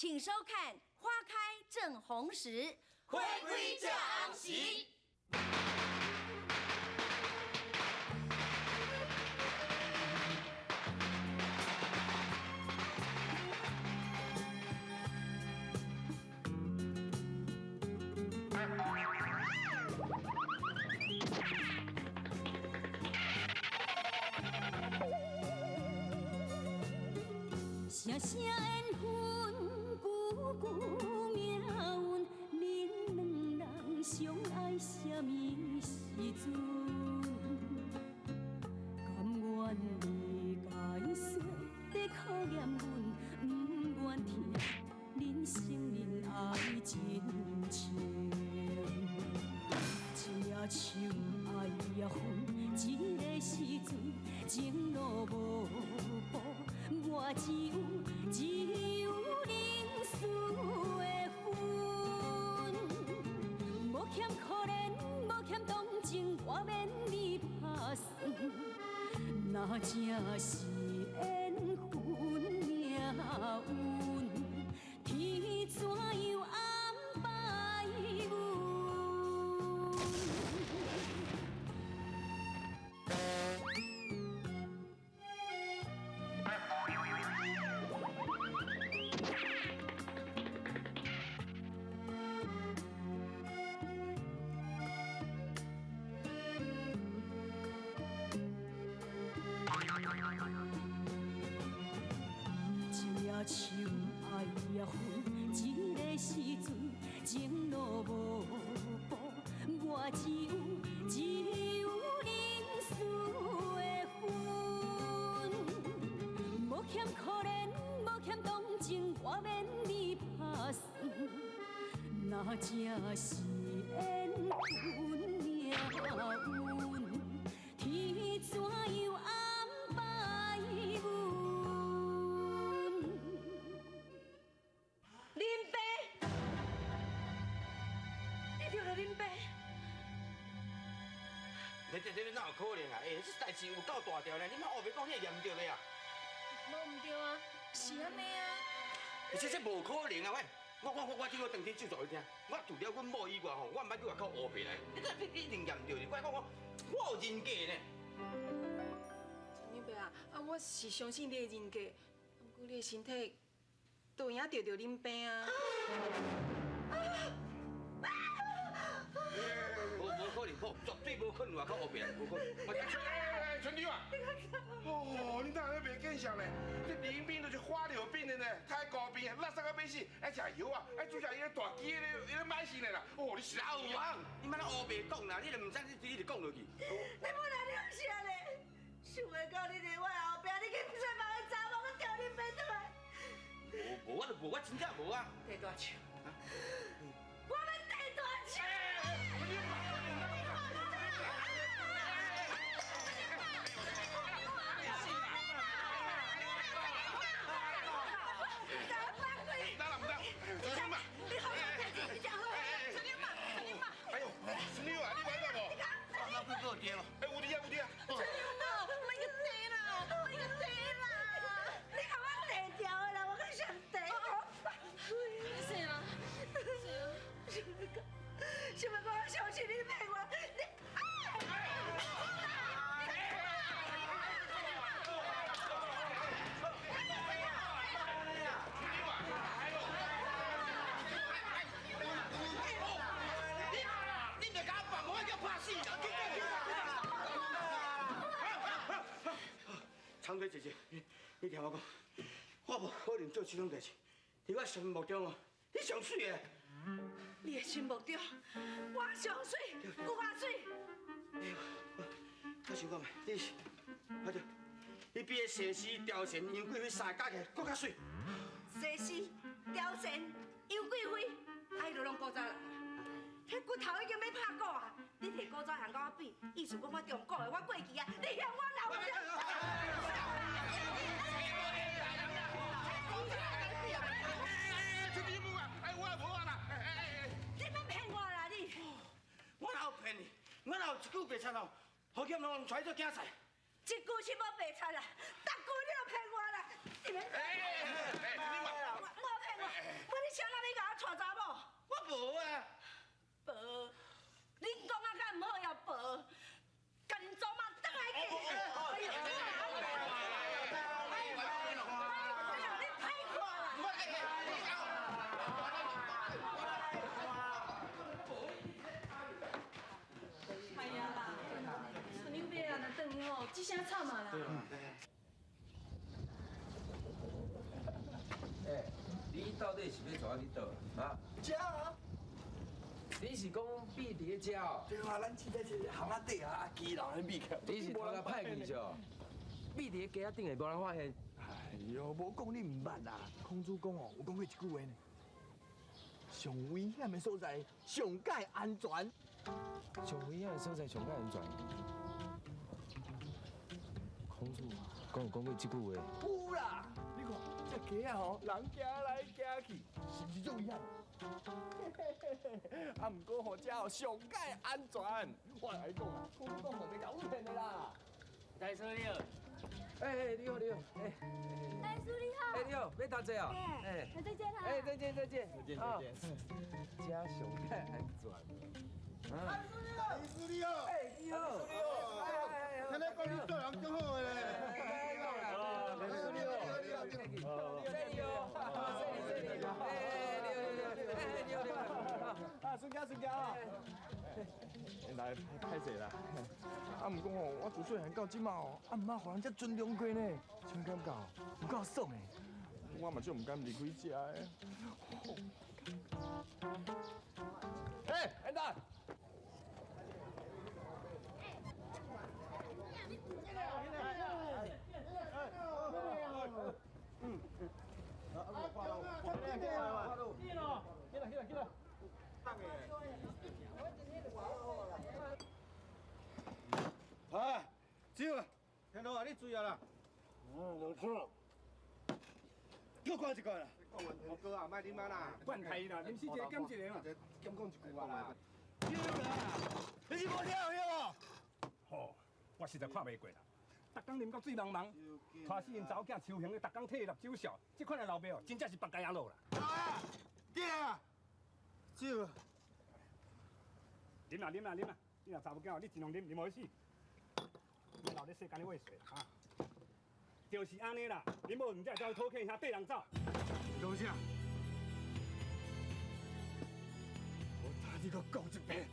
請收看《花開正紅時》，花開正紅時。聲聲緣分，句句命運，恁兩人相愛啥物時陣？甘願理解說在考驗阮，毋願聽恁承認愛真情。一領秋愛也分，這个時陣情路無步，我只有認輸的份。無欠可憐，無欠同情，我免你拍算。若這是緣分命運，天怎樣安排阮？一領秋愛也分，這个時陣情路無步，我只有認輸的份。無欠可憐，無欠同情，我免你拍算。若這是緣分命運，天怎樣安排阮？恁爸，你著著恁爸。你這這哪有可能啊？欸，這代誌有夠大條呢，你莫烏白講，你會驗著袂啊？無毋對啊，是按呢啊。欸，這無可能啊！喂，我這個當天就做你聽，我除了阮某以外吼，我毋捌去外口烏白來。你這你一定驗著的，我講我有人格呢。陳明伯啊，啊，我是相信你的人格，毋過你的身體都有影著著恁病啊。無可能，無絕對無可能外口烏白來，無可能。哎，春妞啊！哦，你哪會袂見笑呢？這淋病就是花柳病的呢，太高病，垃圾到欲死，愛食藥啊，愛注射伊個大肌的，伊個買死的啦。哦，你是老王，你莫咧烏白講啦，你都毋知你一直講落去。你本來了啥咧？想袂到你佇我後壁，你去說別个查某，閣調恁爸轉來。無無，我就無，我真正無啊。地大樹，我欲地大樹。你好，你講好，陳妞嘛，哎呦，陳妞啊，你玩到無？我去做爹無？哎，有滴啊，有滴啊。陳妞嘛，莫閣提啦，莫閣提啦，你共我提掉的啦，我閣想提。是啊，是啊。想欲講，想欲講，我相信你騙我，你啊！你別共我放，我叫拍死人！長腿姐姐，你聽我講，我無可能做這種代誌。佇我心目中哦，你上媠的。你的心目中，我上媠，有偌媠？我想看覓，你是，啊對，你比彼西施、貂蟬、楊貴妃三个加起來，閣較媠。西施、貂蟬、楊貴妃，啊，彼都攏古早人啊。彼骨頭已經欲拍鼓啊！你提古早人佮我比，意思講我中古的，我過期啊！你嫌我老了？陳妞啊，哎，我無啊啦，哎哎哎，你莫騙我啦你！我哪有騙你？我哪有一句白賊哦？好險攏揣做囝婿。一句是無白賊啦，逐句你都騙我啦！你免哎哎哎，陳妞啊，我騙我，娶查某？我無啊。無，恁講啊較毋好也無，共恁祖媽轉來去。哎呀，你歹看啦！哎呀啦，春牛伯啊，若轉去吼，這聲慘啊啦。欸，你到底是欲蹛去佗？啊？遮啊！你是講秘佇咧遮哦？對啊，咱凊彩一個巷仔底啊，啊，基樓咧秘起來。你是偷較歹去是？秘佇咧街仔頂會無人發現？哎喲，無講你毋捌啦。孔子講哦，有講過一句話呢：上危險的所在，上蓋安全。上危險的所在，上蓋安全。孔子敢有講過這句話？有啦，你看這街仔吼，人行來行去，是毋是足危險？啊，毋過吼，這吼上蓋安全。我來講啊，孔子講吼，袂共阮騙的啦。大師你好，哎哎，你好你好，哎，大師你好，哎你好，欲讀冊哦，哎，再見啦，哎再見再見，再見再見，這上蓋安全。大師你好，哎你好，聽你講你做人足好的咧。大師你好，你好，你好，你好，哎你好你好，哎你好你好，啊孫家孫家啊，來歹勢啦。啊，毋過吼，我自細漢到這馬吼，啊毋捌予人遮尊重過呢，啥物感覺？有夠爽的。我嘛足毋甘離開遮的。哎，安達。啊，酒啊，天龙啊，你醉啊啦？嗯，无错。阁灌一罐啦。我哥啊，莫啉啊啦。管他啦，啉死一个减一个嘛。减讲一句啊啦。你是无听有无？吼，我实在看袂过啦。逐工啉到醉茫茫，拖死𪜶查某囝秋萍咧，逐工替伊立酒笑，這款的老爸哦，真正是別家仔佬啦。啊，对啊，酒。啉啦啉啦啉啦，你若查某囝，你盡量啉，啉予死。你留咧世間咧話稅啦，就是按呢啦，恁某毋才會走去討客兄缀人走。讲啥？我打你阁讲一遍。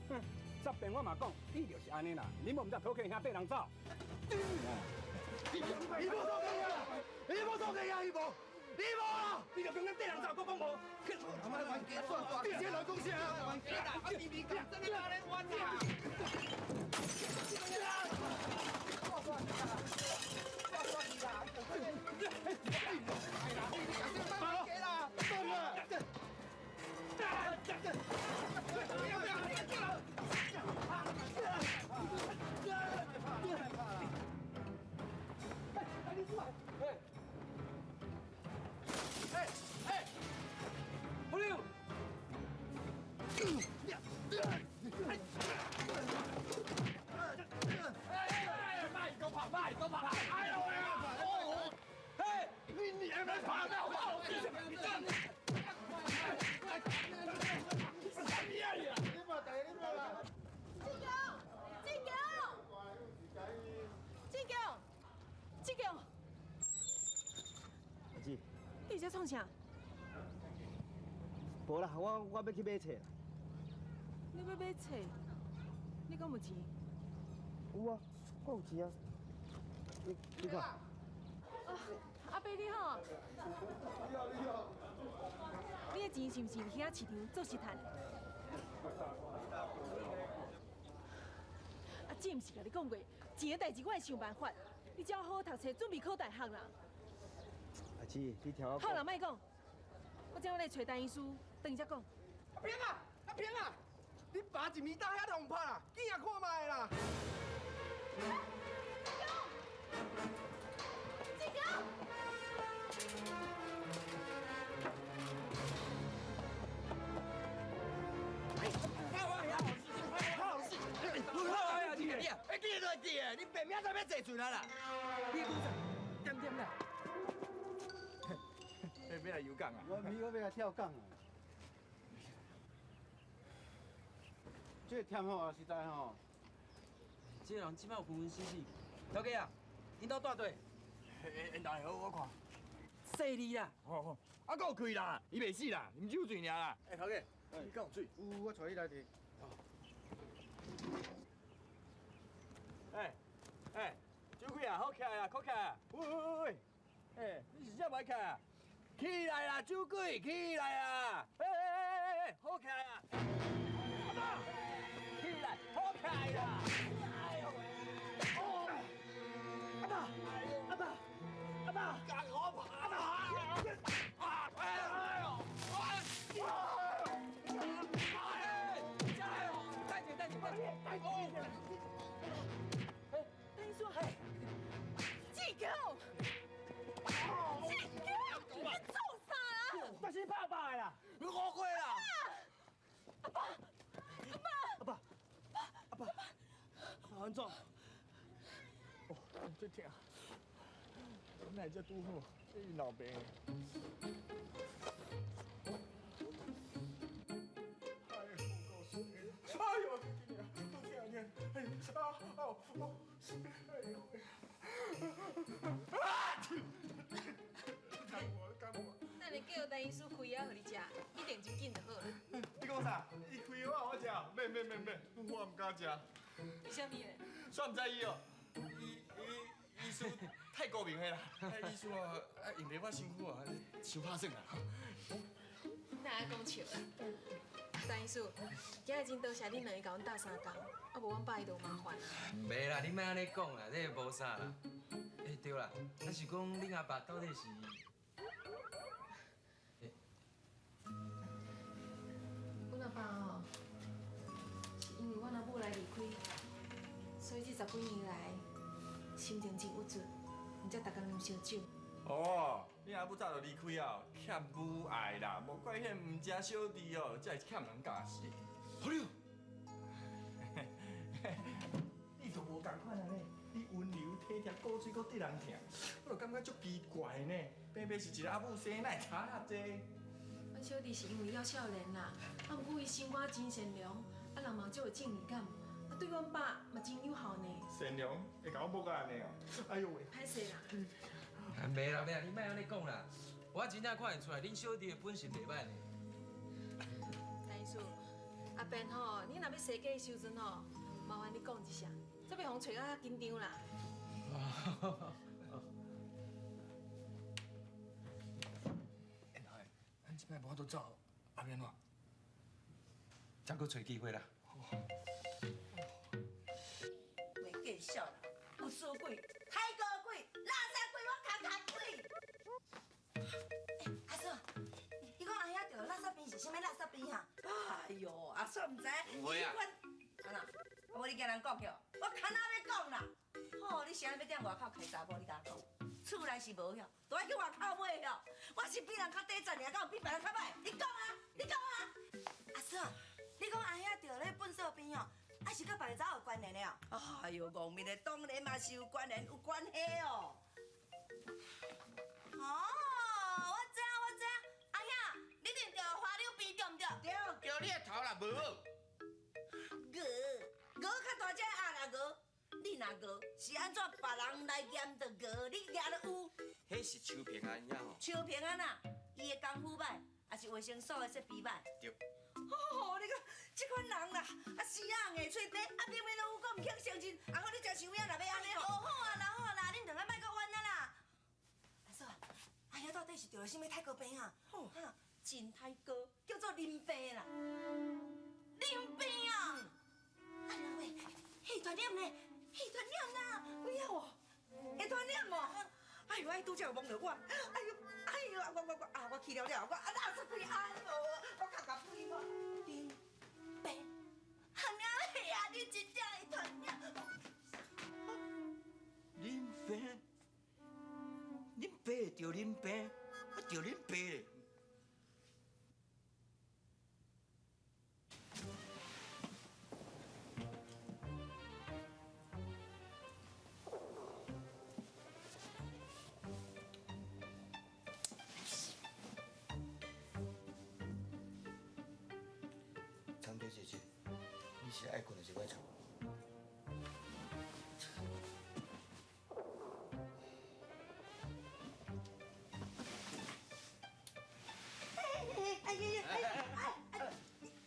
十遍我嘛讲，你就是按呢啦，恁某毋才讨客兄缀人走。你无讨客啊！你无讨客啊！伊无，你无啦！你就讲咱缀人走，阁讲无。你这乱讲啥？志强，阿姊，你伫遮创啥？无啦，我欲去买册啦。你欲买册？你敢有钱？有啊，我有錢啊。你看。啊，阿伯你好。你好，你好。你的錢是毋是佇遐市場做實趁的？啊，姊毋是共你講過，錢的代誌我會想辦法。你只要好好讀冊，準備考大學啦。阿姊，你聽我講。好啦，莫講，我這欲來揣陳醫師，轉去才講。阿平啊，阿平啊，你爸一暝晝遐互拍啦，見也看覓啦。志強，哎，记得记得，你爸明仔载欲坐船啊啦？你讲啥？点点啦？欲来游港啊？我欲来跳港啊！这个忝吼，实在吼。这个人这摆有昏昏死死。头家啊，𪜶兜带队。缘投好，我看。细腻啦。好好，啊，阁有气啦，伊袂死啦，啉酒醉尔啦。欸，头家，你敢有水？有，我带你来提。欸欸，酒鬼啊，好起来啊，快起来！喂喂喂喂，欸，你是啥袂起来啊？起来啦，酒鬼，起来啊！欸欸欸欸欸，好起来啊！阿爸，起来，好起来啦！哎呦，哦，阿爸，阿爸，阿爸，干我爬啦！啊，哎呦，哎，加油！等下，等下，等下，哦，等于说，志强，志强，你做啥啊？我是拍爸的啦，误会啦！阿爸，阿爸，阿爸，阿爸，阿爸安怎？哦，这疼，哪会这拄好？这是老爸。哎呦，都疼疼，哎呦，啊哦哦，哎呦，啊！干我干我！等下叫陈医师开药予你食，一定真紧就好啦。你讲啥？伊开药予我食？免免免免，我毋敢食。为啥物咧？煞毋知伊哦，医医医师太高明的啦，医师哦，啊用伫我身躯啊，伤拍算啦。你哪爱讲笑啦？陈医师，今日真多谢恁两个共阮斗相共，啊无阮爸伊就有麻烦啊。袂啦，你莫按呢讲啦，这无啥啦。欸对啦，啊是讲恁阿爸到底是？阮阿爸吼，是因为阮阿母来离开，所以这十几年来心情真郁卒，毋才逐工啉烧酒。哦，你阿母早就离开啊，欠母爱啦，无怪彼毋食小弟哦，才会欠人教死。好了，你都无仝款啊咧，你温柔体贴，顾水阁得人疼，我就感觉足奇怪呢。平平是一个阿母生，哪会差遐济？阮小弟是因为了少年啦，啊，毋过伊心肝真善良，啊，人嘛足有正义感，啊，对阮爸嘛真友好呢。善良会共我母甲按呢哦，哎呦喂！歹势啦。袂啦袂啦，你莫按呢讲啦，我真正看会出来，恁小弟的本性袂歹呢。陈医师，阿变吼，你若欲生计的时阵吼，麻烦你讲一声，才袂予人揣甲较紧张啦。缘投，咱这摆无法度走，啊欲按怎？再阁揣机会啦。袂见笑啦，有输鬼、太高鬼、垃圾鬼，我卡卡鬼。欸，阿嫂，你讲阿兄著垃圾病是啥物垃圾病哈？哎哟，阿嫂毋知。唔会啊。安怎？无你惊人讲去哦？我堪仔欲讲啦。吼，你啥欲踮外口开查某？你共我讲，厝内是无晓，都爱去外口买晓。我是比人较底层尔，敢有比别人较歹？你讲啊，你讲啊。阿嫂，你讲阿兄著咧粪扫病哦，啊是佮别个查某有关联的哦？哎哟，戆面的当然嘛是有关联，有关系哦。哦，我知影，我知影。阿兄，你一定著花柳病对毋对？对。叫你的头啦，无好。鹅，鹅较大只鸭啦鹅，你若鹅是按怎别人来验著鹅？你验了有？彼是秋平安呀吼。秋平安啊，伊的功夫歹，抑是卫生所的设备歹？对。哦，你看这款人啦，啊死啊硬喙白，啊明明都有，阁毋肯承认，啊好你食伤影若欲按呢吼。哦好啊，啦好啦，恁两个莫阁冤啊啦。阿嫂，阿兄到底是著了啥物泰国病啊？哈，真泰国，叫做淋病啦。淋病啊！哎呀喂，彼团点呢？彼团点啦！不要哦，会传染无？哎呦，哎，拄才有摸著我，哎呦，哎呦，我我我啊，我去了了，我啊垃圾鬼，哎呦，我较甲屁我淋病，啊娘嘿啊，你真正会传染。恁爸，恁爸会著恁病，啊著恁爸咧。长蝶姐姐，你是是爱困就是我厝。哎呀呀！哎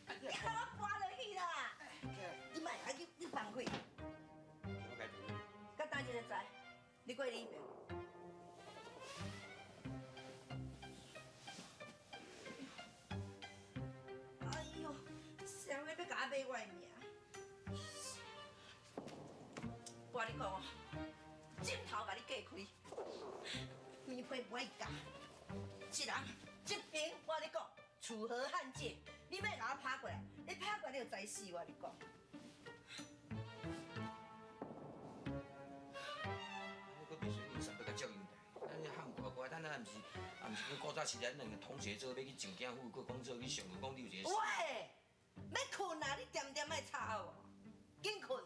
哎，你予我跋落去啦！你莫啊，你放开。我家己。甲等一下知，你过你边。哎呦，谁咧欲共我买我的命？我跟你讲哦，枕头共你隔开，棉被袂共，一人一平，我跟你讲，楚河汉界，你莫共我拍过来，你拍过来你就知死，我跟你讲。我阁袂随你上要共照应台，咱汉国国，咱啊毋是啊毋是讲古早时咱两个同学做欲去上京府，阁讲做去上，讲你有一个。喂，欲睏啊！你恬恬莫吵哦，紧睏啦！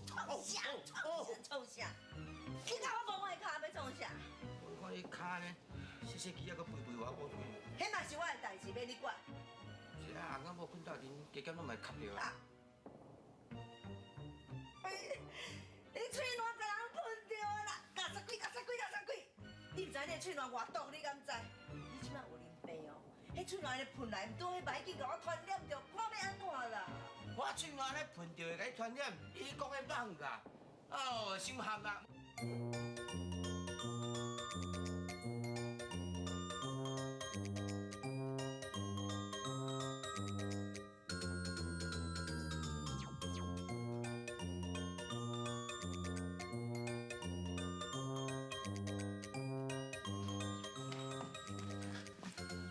创啥？创啥？创啥？你敢我摸我的跤欲创啥？我看你跤呢，细细枝仔阁肥肥滑滑。彼嘛是我的代志，免你管。是啊，翁仔某睏斗阵，加减拢会磕著啊。你喙瀾共人喷著啦，咬十几，咬十几，咬十几。你毋知你的喙瀾偌毒，你敢知？你这摆有啉病哦，彼喙瀾咧喷来，毋拄彼歹紧共我传染著，看欲按怎啦？我喙瀾咧喷著会共你传染，你讲彼放㗎？哦，伤咸啦！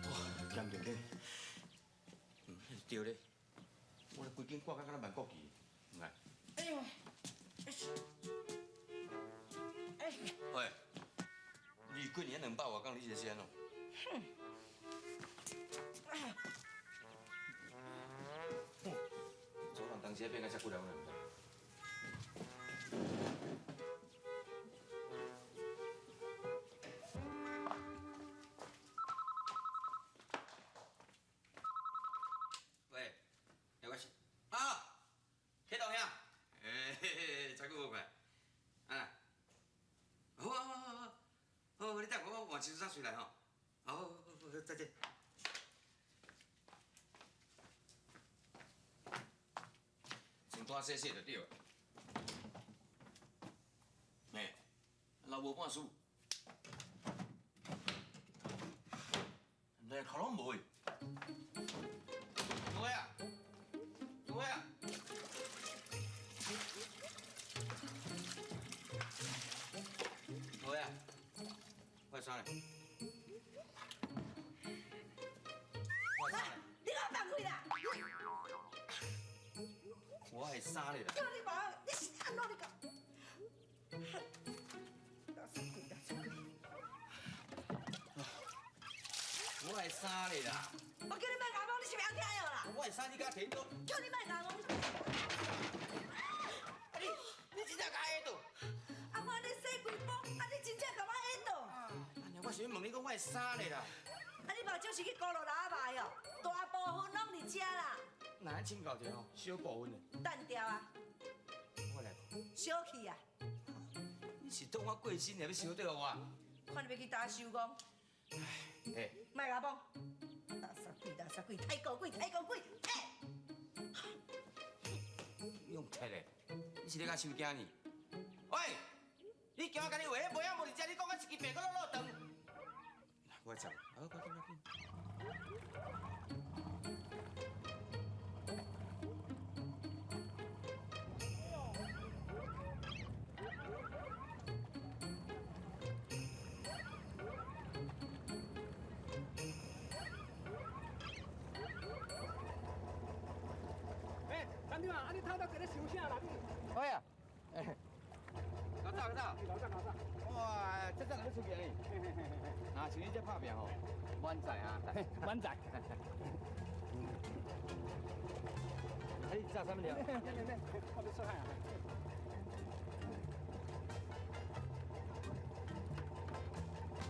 哇，咸着紧。嗯，对咧，我规间挂甲敢若万国旗，来。哎呦！哎。喂，你过年200外工，你是按怎？哼。哼，昨晚当时变甲遮久了，我毋知。喂，我是啊，启东兄，嘿嘿，真久无看，啊，好啊好好好，好，你等我，我换身衫随来吼，好好好，再见。床单洗洗就对了。嘿，老无半输，毋知头拢无去。有啊，有啊。有啊，我的衫咧？我的衫咧？你给我放开啦！我的衫咧啦！叫你无，你是按怎你讲？垃圾鬼，垃圾鬼！我的衫咧啦！我叫你莫共我讲，你是袂晓听的啦！我的衫你敢提倒？叫你莫共我讲，啊你，你真正共我下倒？啊我按呢洗规晡，啊你真正共我下倒？啊娘，我是欲问你讲我的衫咧啦！啊你目睭是去孤落楼仔肉的哦，大部分拢伫遮啦。那咱请教一下吼，小部分的。单调啊。我来。小气啊。你是当我过身，还欲烧著我？看你欲去佗收工。哎。莫共我讲。垃圾鬼，垃圾鬼，太高鬼，太高鬼，哎！你用踢的，你是咧共收惊呢？喂，你惊我共你话，彼尾仔无伫遮，你讲我一支白阁落落长。我走，好，快点，快点。哎，班长啊，你透早坐咧想啥啦你？哎呀，哎，老早老早，老早老早。哇，这早就出去呢。啊，像你这拍拼吼，满载啊，满载。哎，炸啥物料？我要出汗啊！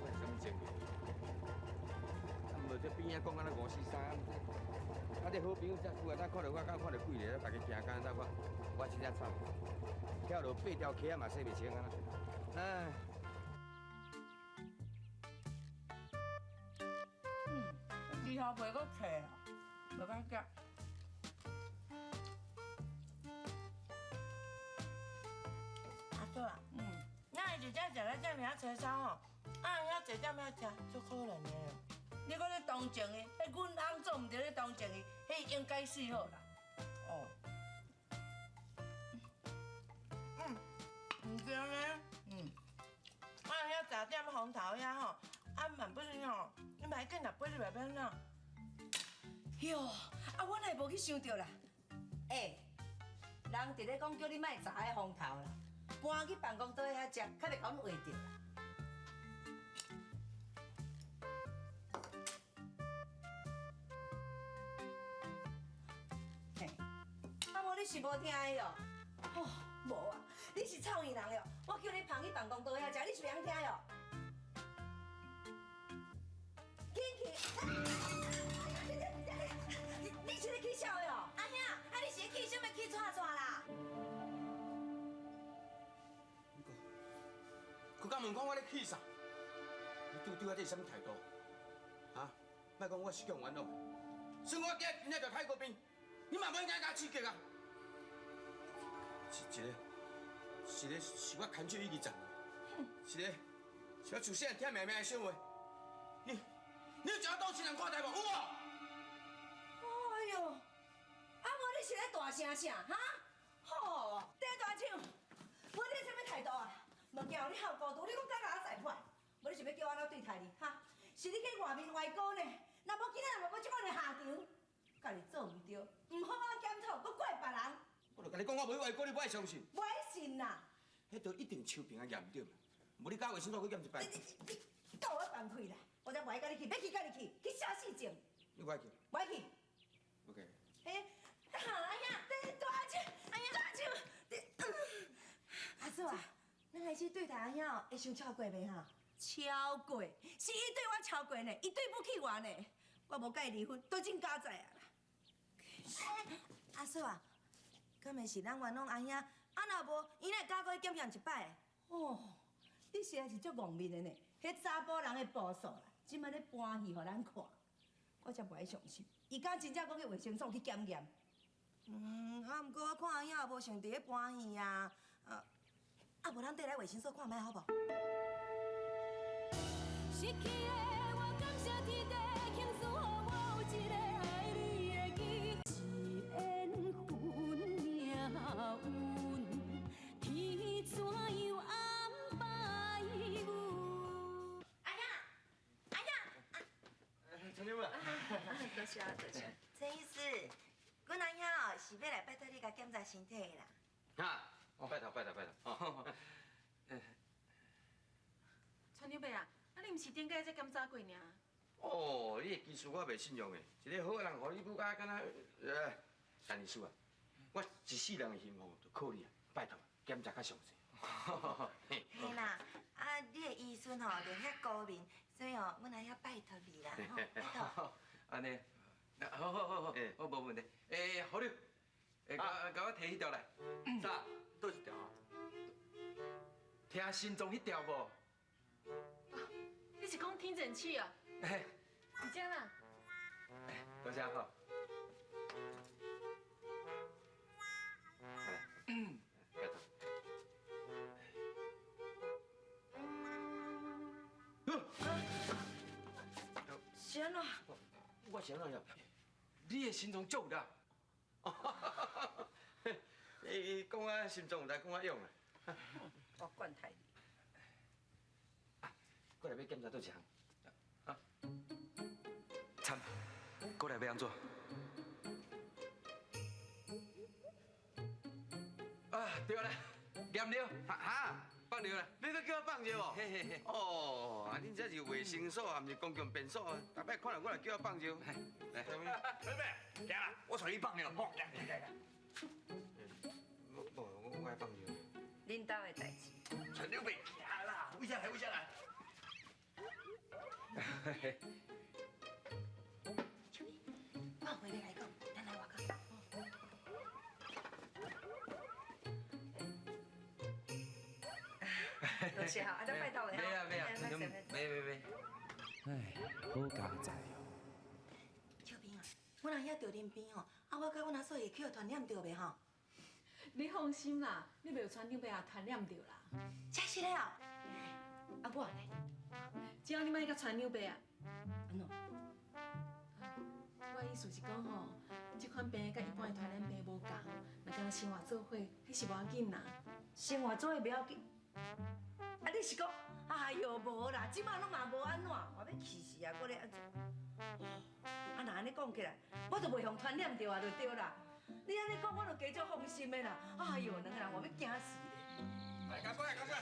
我是啥物情形？啊，无这边仔讲敢若五四三，啊，这好朋友遮久啊，咱看著我，敢看著几个，大家行工斗看，我真正惨，跳落八条溪仔嘛洗袂清啊！哎。猪头皮阁脆，袂歹食。阿嫂啊，咱一只食了遮尔仔青草吼，啊遐济点仔食，足可怜的。你阁咧同情伊，彼阮翁做毋著咧同情伊，彼应该死好啦。哦。毋对呢，啊遐食点风头遐吼，啊嘛不是吼，你莫紧啦，飞入来欲按怎？哟，啊，我哪会无去想著啦？欸，人伫咧讲叫你莫食彼风头啦，搬去办公桌遐食，较袂共阮画著啦。嘿，啊无你是无听的哦？哦，无啊，你是臭耳人哟！我叫你捧去办公桌遐食，你是袂晓听哟？紧去！你是咧起笑的哦？阿兄，啊你是咧起啥物起蔡蔡啦？佢敢问讲我咧气啥？你对我这是啥物态度？哈？莫讲我是叫冤枉，算我今日真正就泰国病，你嘛无应该共我刺激啊！是一个，是个，是我牵手已经十年，是个，是我自细汉听妹妹的说话。你有食当亲人看待无？有无？哎呦，啊无你是咧大声啥？哈？吼，戴大厂，无你啥物态度啊？物件予你好糊涂，你阁敢共我裁判？无你是欲叫我按怎对待你？哈？是你去外面歪歌呢？若无今仔日无这款的下场，家己做毋对，毋好好检讨，阁怪别人。我就共你讲，我无去歪歌，你无爱相信？无爱信啦！彼都一定秋萍仔验著嘛，无你甲卫生所去验一摆。你够我放屁啦！我才无爱佮你去，欲去佮你去，去写死证。你无爱去？无爱去。 OK。哎，哎呀，大舅，哎呀，大舅，你，阿嫂啊，咱开始对待阿兄哦，会伤超过袂哈？超过，是伊对我超过呢，伊对不起我呢。我无佮伊离婚，都真佳哉啊啦。阿嫂啊，敢会是咱冤枉阿兄？啊，若无，伊哪会敢阁去检验一摆？哦，你实在是足戆面的呢，彼查埔人的步数啦，这摆咧搬戏予咱看，我才无爱相信。伊敢真正阁去卫生所去检验？啊，毋过我看阿兄也无像伫咧搬戏啊，啊，无咱缀来卫生所看觅好无？失去的我感谢天地，庆祝予我有一个爱你的机会。是缘分命运，天怎样安排阮？阿兄，阿兄，陈经理。多谢多谢。陈医师，阮阿兄哦是欲来拜托你共检查身体的啦。哈，拜托拜托拜托。哦。村长伯啊，啊你毋是顶个才检查过尔？哦，你的技术我袂信用的，一个好人，予你母甲敢若，陈医师啊，我一世人的幸福就靠你啊，拜托，检查较详细。嘿啦，啊你的医术吼就遐高明，所以吼，阮阿兄拜托你啦，吼，拜托。按呢，好好好好，好无问题。欸，好了，欸，共我提彼条来。啥？佗一条？听心脏彼条无？你是讲听诊器啊？嘿，伫遮啦。多谢哈。拜托。是按怎？我是按怎样？你的心脏足有力。伊讲我心脏有力，讲我勇啊。我管太你。过来欲检查佗一项？啊？惨，过来欲按怎？啊，对啦，验尿，哈哈，放尿啦。你阁叫我放尿哦？嘿嘿嘿。哦，啊，恁这是卫生所啊，毋是公共便所啊？逐摆看著我来叫我放尿。来，妹妹，行啦，我带你放尿，吼，行行行。无，我愛放尿。恁兜的代誌。船長伯，行啦，位遮來，位遮來。秋萍，我有話欲共你講，咱來外口。多謝哈，啊，拜託你。沒啊沒啊，沒沒沒。唉，好佳哉哦。秋萍啊，阮阿兄著啉病吼，啊，我佮阮阿嫂會去予傳染著袂吼？你放心啦，你袂予船長伯也傳染著啦。真實的哦？啊，我呢？只要你莫佮船長伯啊。按怎？我意思是講吼，這款病佮一般的傳染病無仝，若敢若生活做伙，彼是無要緊啦。生活做伙袂要緊。啊，你是講，哎喲，無啦，這擺攏嘛無按怎，我欲氣死啊！閣咧按怎？啊，若按呢講起來，我就袂予傳染著啊，就對啦。你按呢講，我就加足放心的啦。哎喲，兩個人我欲驚死咧。來，乾杯，乾杯！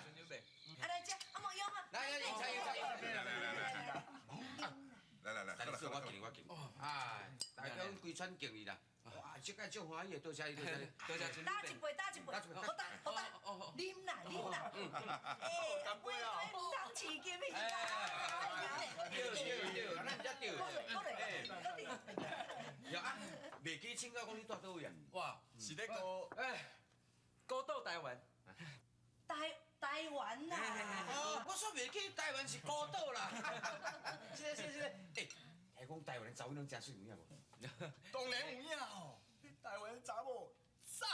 啊，來食，啊莫用啊。來來，飲茶飲茶。來來來來。來來來，我敬你，我敬你。哎，大家規村敬你啦。哇，這個足歡喜的，多謝你，多謝你，多謝。打一杯，打一杯，好打，好打，啉啦，啉啦。哎，乾杯啊！當飼金魚啦。對對對，咱才對。過來，過來，過來。呀啊，袂記請教講你住佗位啊？哇，是咧孤，哎，孤島台灣。台灣啦。哦，我煞袂記台灣是孤島啦。是咧是咧是咧，欸，聽講台灣的查某攏誠媠有影無？當然有影吼，台灣的查某讚，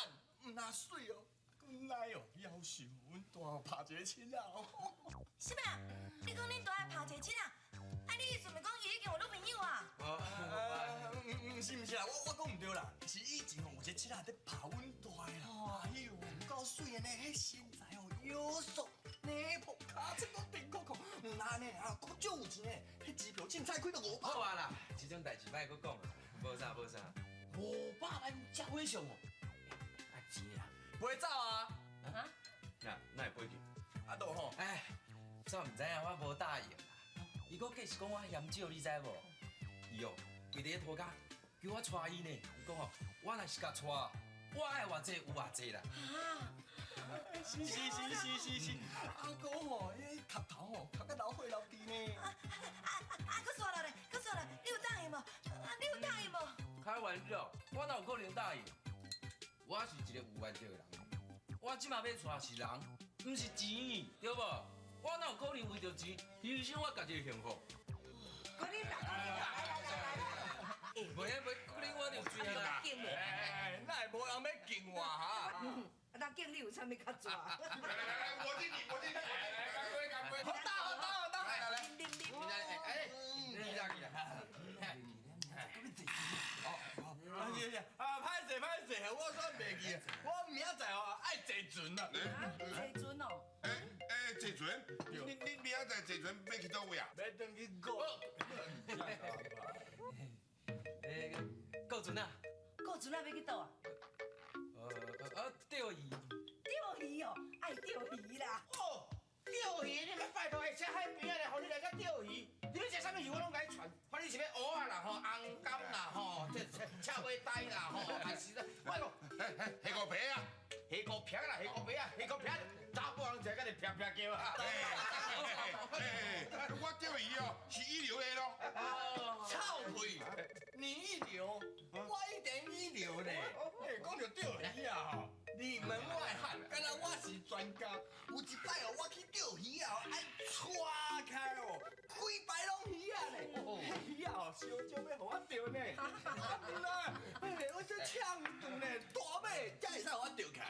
毋但媠哦，閣奶哦，夭壽，阮大拍一個親仔哦。什麼？你講恁大拍一個親仔？啊，你意思毋是講伊已經有女朋友啊？毋是毋是啦，我講毋對啦，是以前吼有一個親仔佇拍阮大的啦。哎喲，有夠媠的呢，彼身材哦，腰束，奶泡，尻川攏甜扣扣，毋但按呢啊，閣足有錢的，彼支票凊彩開著500。好啊啦，這種代誌莫閣講啦，無啥無啥。500萬遮火上哦，啊錢啊，袂走啊？啊？那會飛去？啊，都吼。哎，煞毋知影，我無答應啦。伊閣繼續講我嫌少，你知無？伊哦，跪佇咧塗跤，叫我娶伊呢。伊講哦，我若是共娶，我愛偌濟有偌濟啦。是是是是是是，阿哥吼，彼磕頭吼，磕甲流血流滴呢。啊啊！閣煞落來，閣煞來，你有答應無？啊，你有答應無？開玩笑，我哪有可能答應？我是一個有原則的人，我這馬欲娶是人，毋是錢，對無？我哪有可能為著錢犧牲我家己的幸福？閣啉啦，閣啉啦，來來來來來。袂啊袂，閣啉我就醉啊啦。哎，哪會無人欲敬我哈？啊，那敬你有啥物較濟？來來來，我敬你，我敬你，來來，乾杯乾杯！好打好打好打！來來來，啉啉。哎，你啦你啦。啊是是，啊歹勢歹勢，我煞袂記，我明仔載哦愛坐船啊。坐船哦。哎哎，坐船？你明仔載坐船欲去佗位啊？欲轉去顧。欸，顧船啊？顧船啊，欲去佗啊？釣魚。釣魚哦，愛釣魚啦。哦，釣魚，你莫拜託，欸，這海邊仔咧，予你來遮釣魚，你欲食啥物魚我攏共你傳，反正是欲蚵仔啦吼，紅柑啦吼，這赤尾呆啦吼，還是我講，蝦膏皮啊，蝦膏皮啦，蝦膏皮啊，蝦膏皮，查埔人食甲你啪啪叫啊。我釣魚哦，是一流的咯。臭屁！你一流，我一點一流呢。欸，講著釣魚啊吼，你門外漢，敢若我是專家。有一擺哦，我去釣魚啊，愛岔開哦，規排攏魚仔呢。彼魚仔哦，燒少欲予我釣呢。啊，欸，我這搶斷呢，大尾才會使予我釣起來。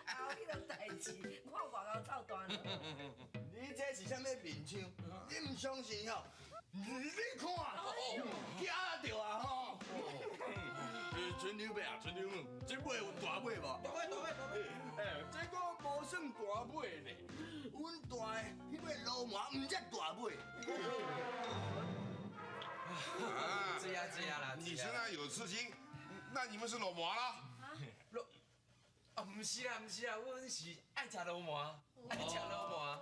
啊，彼個代誌，我外口臭大了。你這是啥物面相？你毋相信吼？你看，驚著啊吼！船長伯啊，船長，這尾有大尾無？大尾，大尾，大尾。哎，這個無算大尾呢，阮大的彼尾鱸鰻毋才大尾。這樣這樣啦，你身上有刺青，那你們是鱸鰻啦？鱸，啊，毋是啦，毋是啦，阮是愛食鱸鰻，愛食鱸鰻。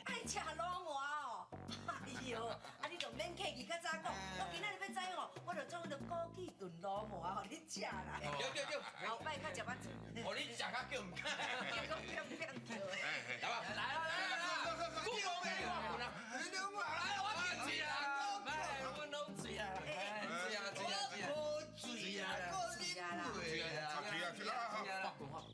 愛食鱸鰻哦，哎喲，啊你就免客气，较早讲，我今仔日欲知哦，我就创彼个枸杞炖卤蘑予你食啦。对对对。后摆较食捌做。哦，你食较叫毋敢。叫变变叫。来吧，来啦来啦来啦，顾无给我，来我变水啦，来，阮拢水啊，水啊水啊水啊，水啊啦，水啊水啊水啊！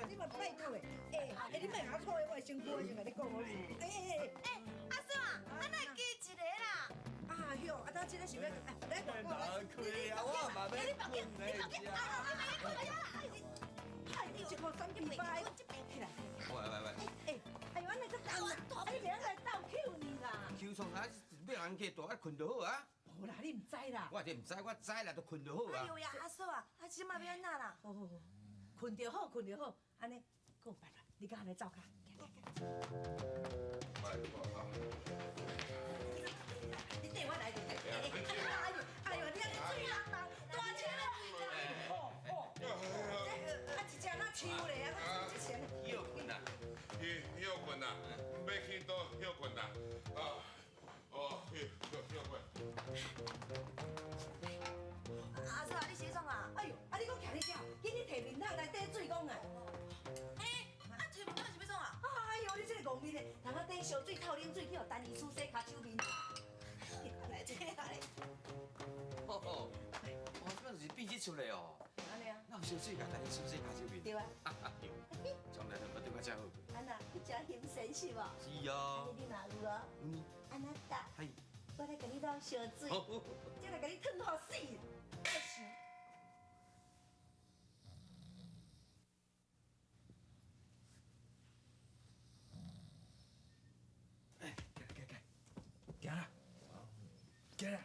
你嘛拜托的，欸欸，你莫下错的，我的身躯，我先共你讲好势。欸欸欸，阿嫂啊，啊哪会加一个啦？啊哟，啊，咱这个想欲，来，哪开啊？我嘛欲困咧。你别紧，啊，你别困啊！哎，你一箍三几百，起来。喂喂喂。欸，哎呦，按呢足重啦，啊你袂晓来斗抾你啦？抾创啥？欲人客大，啊困就好啊。无啦，你毋知啦。我这毋知，我知啦，都困就好啊。哎呦呀，阿嫂啊，啊这马欲按怎啦？好好好，困就好，困就好，按呢，阁有办法，你佮按呢走较。你缀我来就对。哎呦，哎呦，你按呢水人人，大车啦！哦哦，啊一只若树咧，啊，这钱。歇困啦，歇歇困啦，欲去佗歇困啦，啊，哦，歇歇歇困。阿嫂，你是创啊？哎呦，啊你阁徛咧遮，紧去提面桶来缀水讲啊！欸，啊提面桶是欲创啊？哎呦，你这个戆面的，通啊缀烧水、透冷水，去予陈医师洗跤手面。来，这来。哦哦，哦，这就是变这出来哦。按呢啊？那有烧水共陈医师洗跤手面？对啊。从来都无对我遮好过。安那，你真兴神是无？是啊。你嘛有哦。嗯。按那搭。系。我来共你斗烧水，再来共你烫予死。哎，行行行，行啦，行啦。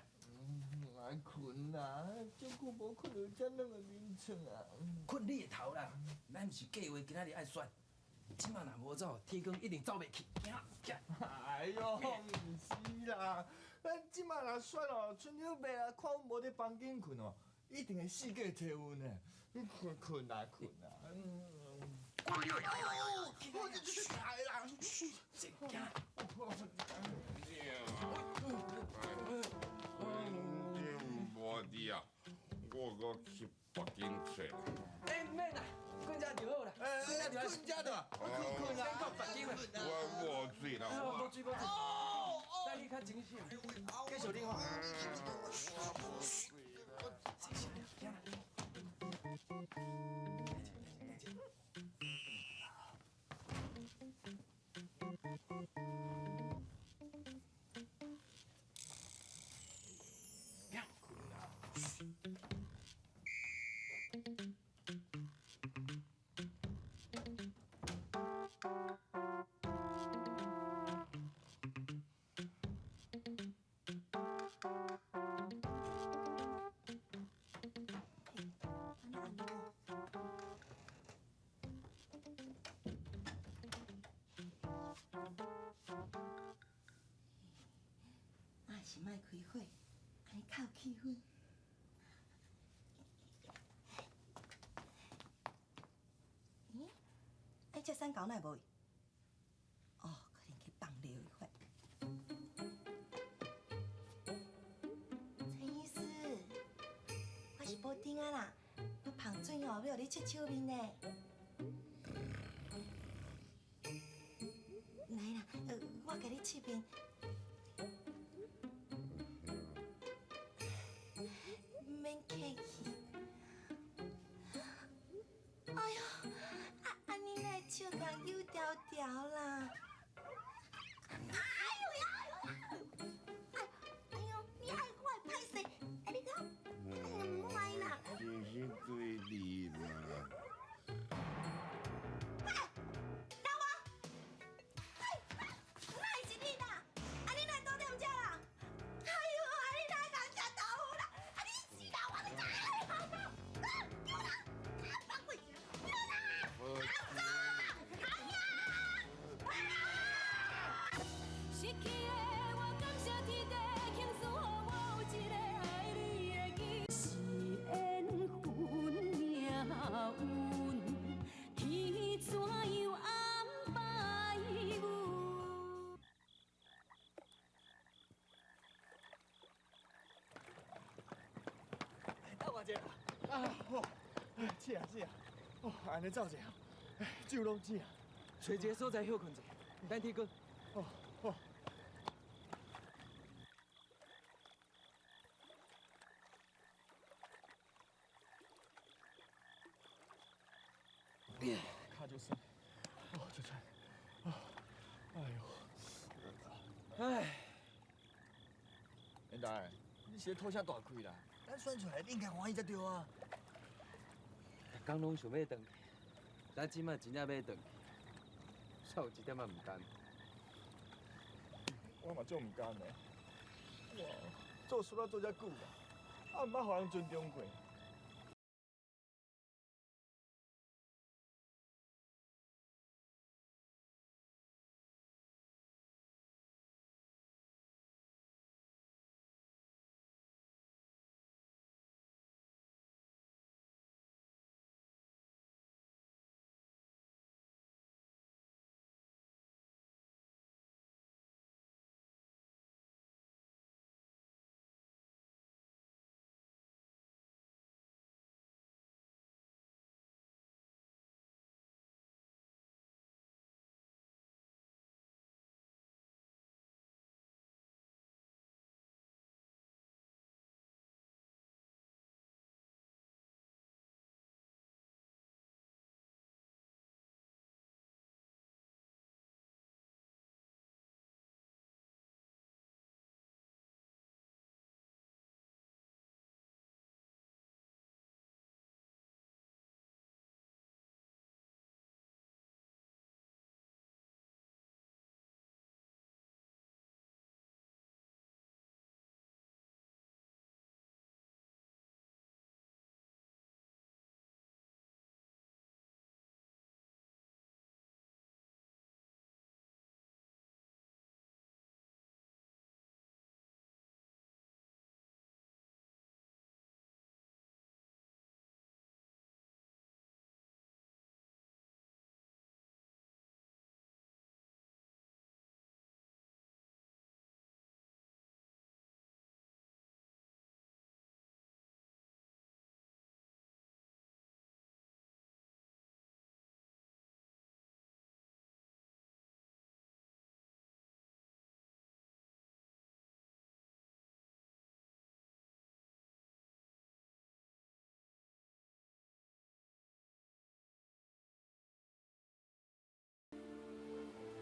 来困啦，足久无困到遮软的眠床啊！困你的头啦！咱毋是计划今仔日爱选，这马若无走，天光一定走袂去。行行。哎哟，毋是啦，咱这马若选哦，春秋伯啊，看阮无伫房间困哦，一定会四界找阮的。你困困啊困啊！困你的头！我这哎啦！行。无伫啊，我阁去北京找。欸，免啦，困遮就好啦。欸，困遮就，困困啊，免北京啦。我无醉啦，无醉无醉。等你较清醒，继续啉吼。清醒了，行啦。啊是莫开火，按呢较有气氛。咦？哎，这三狗哪会无去？哦，可能去放尿去。陈医师，我是布丁啊啦，我芳水哦，欲予你拭手面呢。来啦，我共你拭面。免客气。哎哟，啊按呢哪会笑甲扭条条啦？哎呦呀！哎呦，你爱我会歹势，哎你讲，哎呀莫啦！真是对你啦。哎，老王，哎，哪会是你啦？啊你哪会倒踮遮啦？哎呦，啊你哪会共食豆腐啦？啊你死老王！是啊是啊，哦，按呢走者，酒攏止啊。揣一个所在歇睏者，等天光。哦哦。跤就酸，哦，出出，哦，哎呦，哎，连大，你是咧吐啥大气啦？咱选出来应该欢喜才对啊。逐工拢想欲转去，咱这摆真正欲转去，煞有一点仔毋甘。我嘛足毋甘的。哇，做事啊做遮久啦，啊毋捌予人尊重过。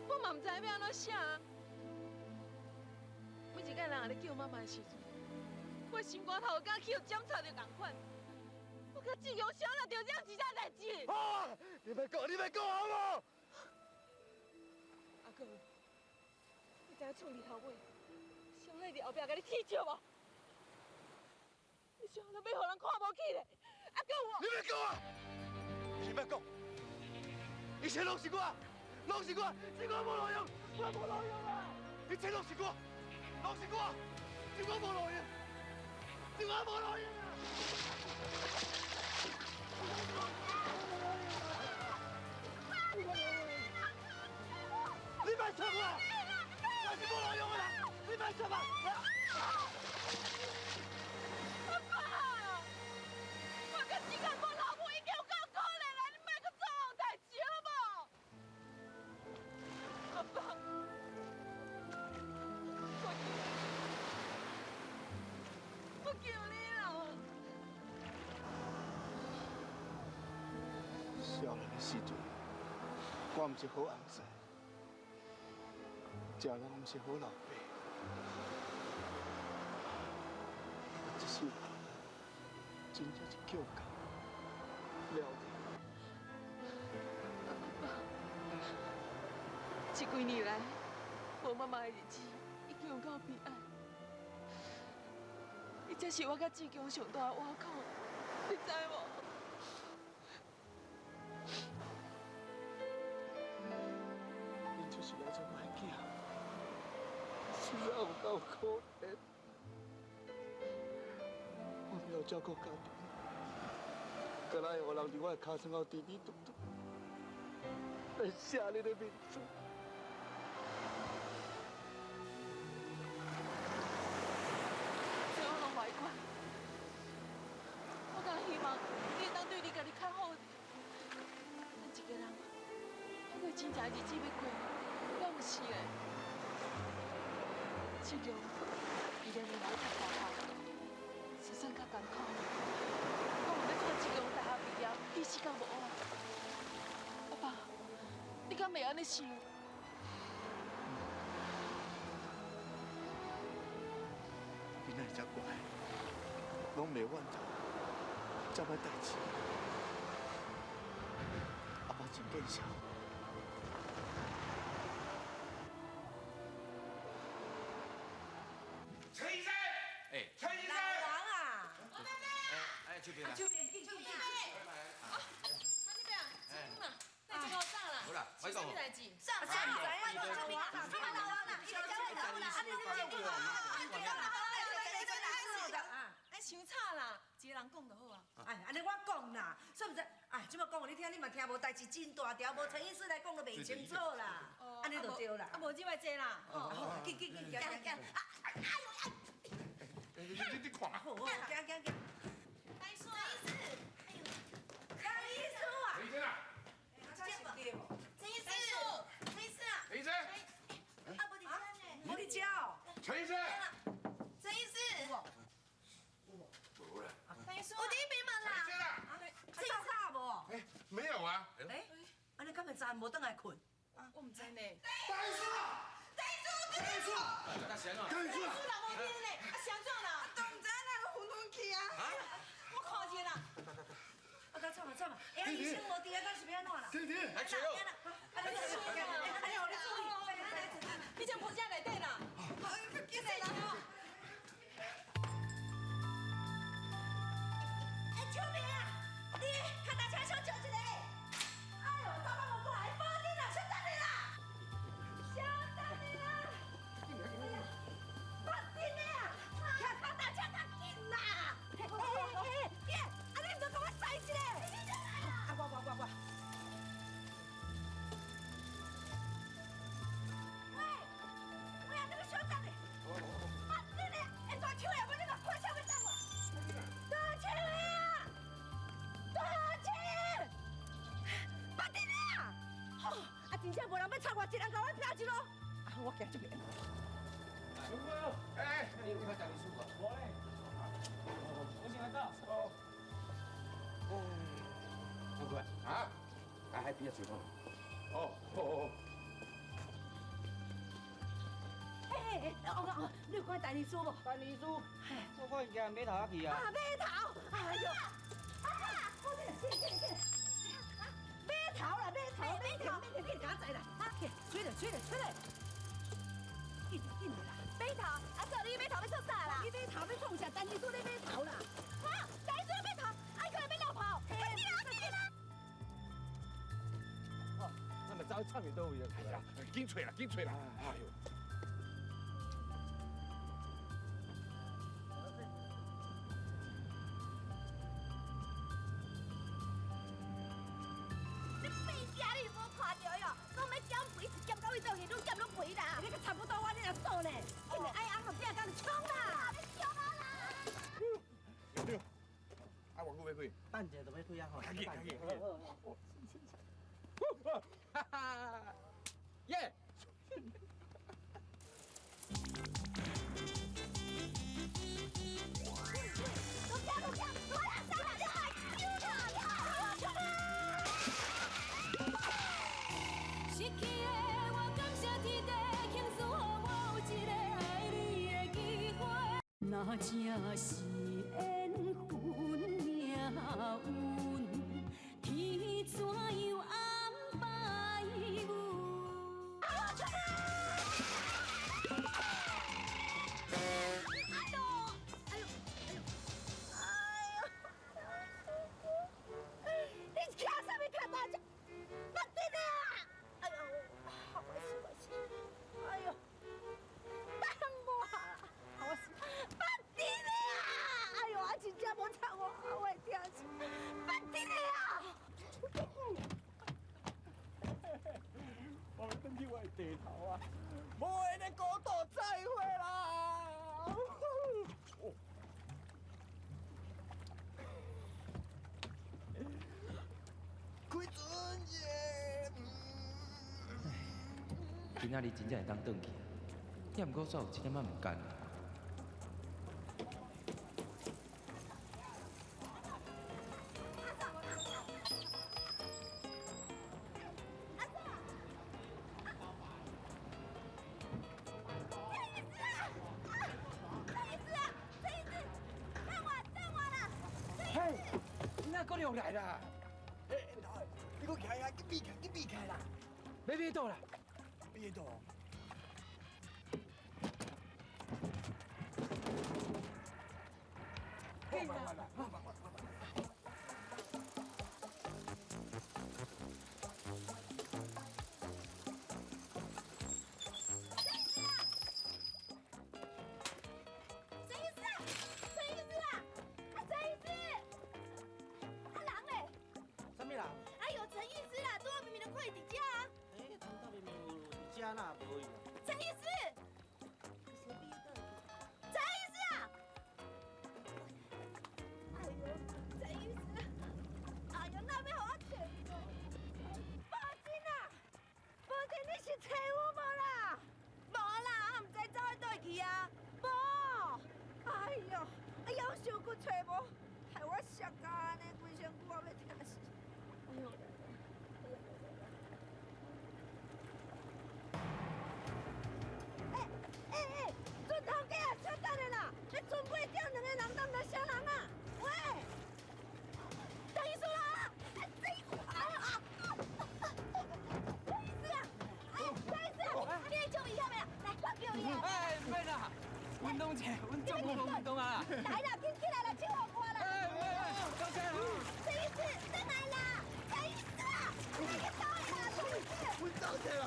我嘛毋知欲按怎写。每一摆人咧叫妈妈的时阵，我心肝头敢去予斩插著仝款。我佮志强啥人著这一件代志？好啊！你欲讲，你欲讲好无？阿哥，你知影厝里头尾，谁咧伫后壁共你踢笑无？你啥都欲予人看无起咧？阿哥我，你欲讲啊！你欲讲，一切拢是我。拢是我，是我无路用，我无路用啊！一切拢是我，拢是我，是我无路用，是我无路用啊！你别插我，我是无路用的人，你别插我！阿爸，我甲志强无老母已经有够可怜啦，你莫阁做戆代志好无？阿爸，我求你啦！少年的时阵，我毋是好翁婿，食人毋是好老爸，我这世人真正是叫狗了。阿爸，这几年来，无妈妈的日子已经有够悲哀，伊才是我佮志强上大的倚靠，你知无？恁就是来做我的囝，实在有够可怜。我没有照顾家己，敢若会予人伫我的尻川后滴滴嘟嘟，来写你的名字。所以我拢袂管。我敢若希望你会当对你家己较好，真正日子欲过，敢毋是咧？志强，伊连连来读大学，就算较艰苦，我嘛欲看志强大学毕业，彼死到无晚。阿爸，你敢会按呢想？你哪会遮乖，拢袂怨头，遮歹代志，阿爸真见笑。陈医生，哎，陈医生，老王啊，哎，这边啦，这边，这边。啊，那边，啦，那真够早啦。好啦，我讲。什么代志？上上知影老王啊，他老王啊，伊就老王啊，你这个啊，哎，伤早啦，一个人讲就好啊。哎，按呢我讲啦，煞毋知，哎，这摆讲予你听，你嘛听无，代志真大条，无陈医师来讲就袂清楚啦。按呢就对啦。啊，无入来坐啦。好，紧紧紧，行行行。啊，哎呦哎！你看啊。好，行行行。陈医师，哎呦，陈医师啊。陈医生啊。陈医师，陈医师啊。陈医生。啊，无伫遮呢。无伫遮哦。陈医生。陈医师。无啦。陈医师，我伫那边问啦。陈医生啊。陈早无？哎，没有啊。哎，按呢敢会早无转来困？我毋知呢。陈医师，陈医师，陈医师，陈医师，人无伫呢，啊，啥怎啦？都毋知影哪个昏昏去啊！我看者啦。啊，甲惨啊惨啊！哎，医生无伫啊，敢是欲按怎啦？婷婷，来吹哦。啊，你注意，啊，你予你注意，你将抱遮内底啦。紧来啦！哎，秋明啊，你脚踏车小招一个。哎呦，走到无过来，报警啦！小等你啦，小等你啦。哎呀，报警的啊！骑脚踏车较紧啦！哎哎哎，姐，啊你毋著共我载一个？啊，我。喂，喂啊，你欲小等你。报警的，哎，大手的，我你嘛看啥欲等我？大手的啊！大手的，报警的啊！吼，啊，真正无人欲插我，一人共我拼一路。啊，我行这边。哎，你有看陈医师无？无咧。我先来走。哦。哦。阿哥啊？啊，海边仔找我。哦哦哦。哎哎哎，王哥，你有看陈医师无？陈医师，我看伊行码头仔去啊。啊，码头，哎呦，啊，我这紧紧紧，码头啦，码头，码头，码头，紧共我载啦，啊，吹咧，吹咧，吹咧，紧紧啦，码头，阿嫂，你码头欲创啥啦？你码头欲创啥？陈医师咧码头啦。哈，陈医师咧码头，啊，伊可能欲落跑，快紧啦，快紧啦！哦，那么走去唱去佗位啊？哎呀，紧揣啦，紧揣啦！哎呦。你变惊你无看著哟，讲欲减肥，一减到位倒去，愈减愈肥啦。你阁差不多我你若做呢，紧来爱翁就拼甲你冲啦！你冲啊啦！对。啊，偌久欲开？等一下就欲开啊吼。赶紧，赶紧。哈哈，耶！愈行愈行，我来三啦，你来救我，你来救我！失去的我感谢天地，倾诉予我有一个爱你的机会。若这是缘分命运，天怎样安排阮？哎呦，哎呦，哎呦，哎呦！你骑啥物脚踏车？别阵的啊！哎呦，我死我死！哎呦，等我啦！我死，别阵的啊！哎呦，啊真正无插我，我会疼死！别阵的啊！我欲转去我的地头啊，无闲的孤岛再会啦！哦，开船耶！今仔日真正會當轉去，也毋過煞有一點仔毋甘。嘿，你哪阁又来啦？欸，你阁起来，去避开，去避开啦！欲买倒啦？买倒。紧啦！陈医师啊，陈医师啊，啊陈医师，啊人咧？啥物人？哎呦，陈医师啦，拄仔明明就看伊伫遮啊。欸，头拄明明有伫遮，哪无伊？陈医师，陈医师啊！哎呦，陈医师，哎呦，哪欲予我揣无？宝珍啊，宝珍，你是揣有无啦？无啦，我毋知走去佗位去啊？无。哎呦，哎夭寿骨揣无，害我摔甲按呢，规身躯我欲疼死。哎呦！欸欸，船头家啊，稍等下啦！彼船尾顶两个人敢毋知啥人啊？喂，陈医师啦！这啊啊！陈医师啊！哎，陈医师啊，你爱救伊遐未啊？来，我叫伊啊！哎，毋免啦，运动者，阮总无运动啊。来啦，紧起来啦，手予我啦！哎，多谢。陈医师，转来啦！陈医师啊，你去倒位啦，陈医师！阮走者啦！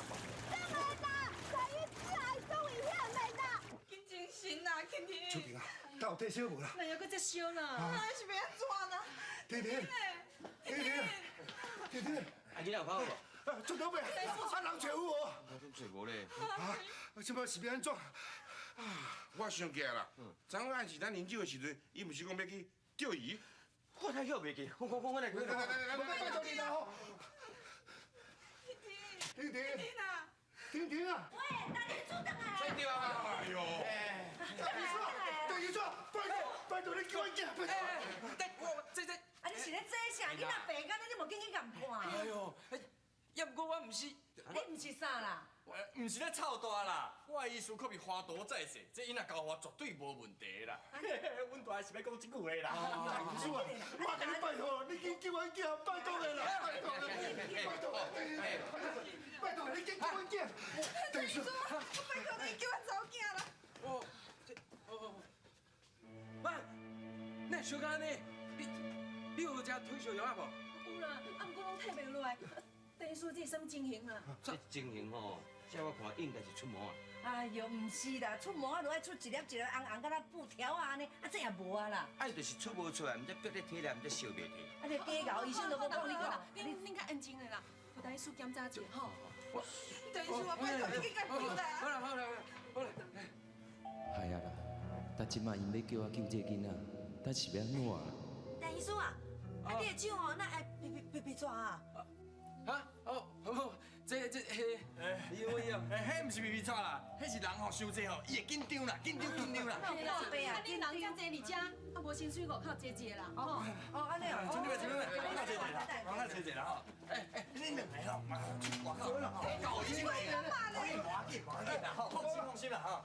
转来啦，陈医师啊，伊总危险的啦！紧精神啦，婷婷。秋萍啊，敢有退烧无啦？哪会阁这烧啦？啊，是欲按怎啦？婷婷，婷婷，婷婷，啊，囡仔有看好无？啊，出头尾，啊，人揣有无？揣无咧。啊，这摆是欲按怎？我想起来啦，昨昏暗时咱啉酒的时阵，伊毋是讲欲去钓鱼？我太晓袂记，我来，来来来来，拜托你啦吼！婷婷，婷婷啊！喂，大家出转来。对啊！哎呦！邓医师，邓医师，拜托拜托你救阮囝，拜托！我这这，啊，你是咧这啥？你若病到安呢，你无紧去共看？哎呦，也毋过我毋是，你毋是啥啦？毋是咧臭大啦，我的医师可比华佗再世，这囡仔交我绝对无问题啦。阮大是欲讲这句话啦。医师啊，我共你拜托，你紧救阮囝，拜托你啦，拜托你，拜托你，拜托你紧救阮囝。邓医师，我拜托你救阮查某囝啦。我，这，哦，妈，哪会烧到按呢？你有食退烧药啊无？有啦，啊，毋过拢退袂落来。邓医师，这是啥物情形啊？这情形吼，照我看应该是出毛啊。哎呦，毋是啦，出毛啊，就爱出一粒一粒红红，敢若布条啊按呢，啊这也无啊啦。啊，就是出无出来，毋知逼咧体内，毋知烧袂退。啊，这假𠢕，医生都无讲你讲。恁较安静的啦，予邓医师检查一下吼。邓医师，我拜托你去共救啦。好啦好啦好啦。哎呀啦，但这摆𪜶欲叫我救这个囡仔，咱是欲按怎啊？邓医师啊，啊你的手吼，哪会皮皮皮皮掣啊？哈？哦，好，这这彼，哎呦哎呦，哎，彼毋是皮皮掣啦，彼是人吼伤济吼，伊会紧张啦，紧张紧张啦。啊，恁人遮济伫遮，啊无薪水外口坐坐啦。哦哦，按呢哦。兄弟们，兄弟们，往那坐坐啦，往那坐坐啦吼。哎哎，恁两个吼，嘛去外口啦吼，搞医生的，无要紧无要紧啦吼，放心放心啦吼。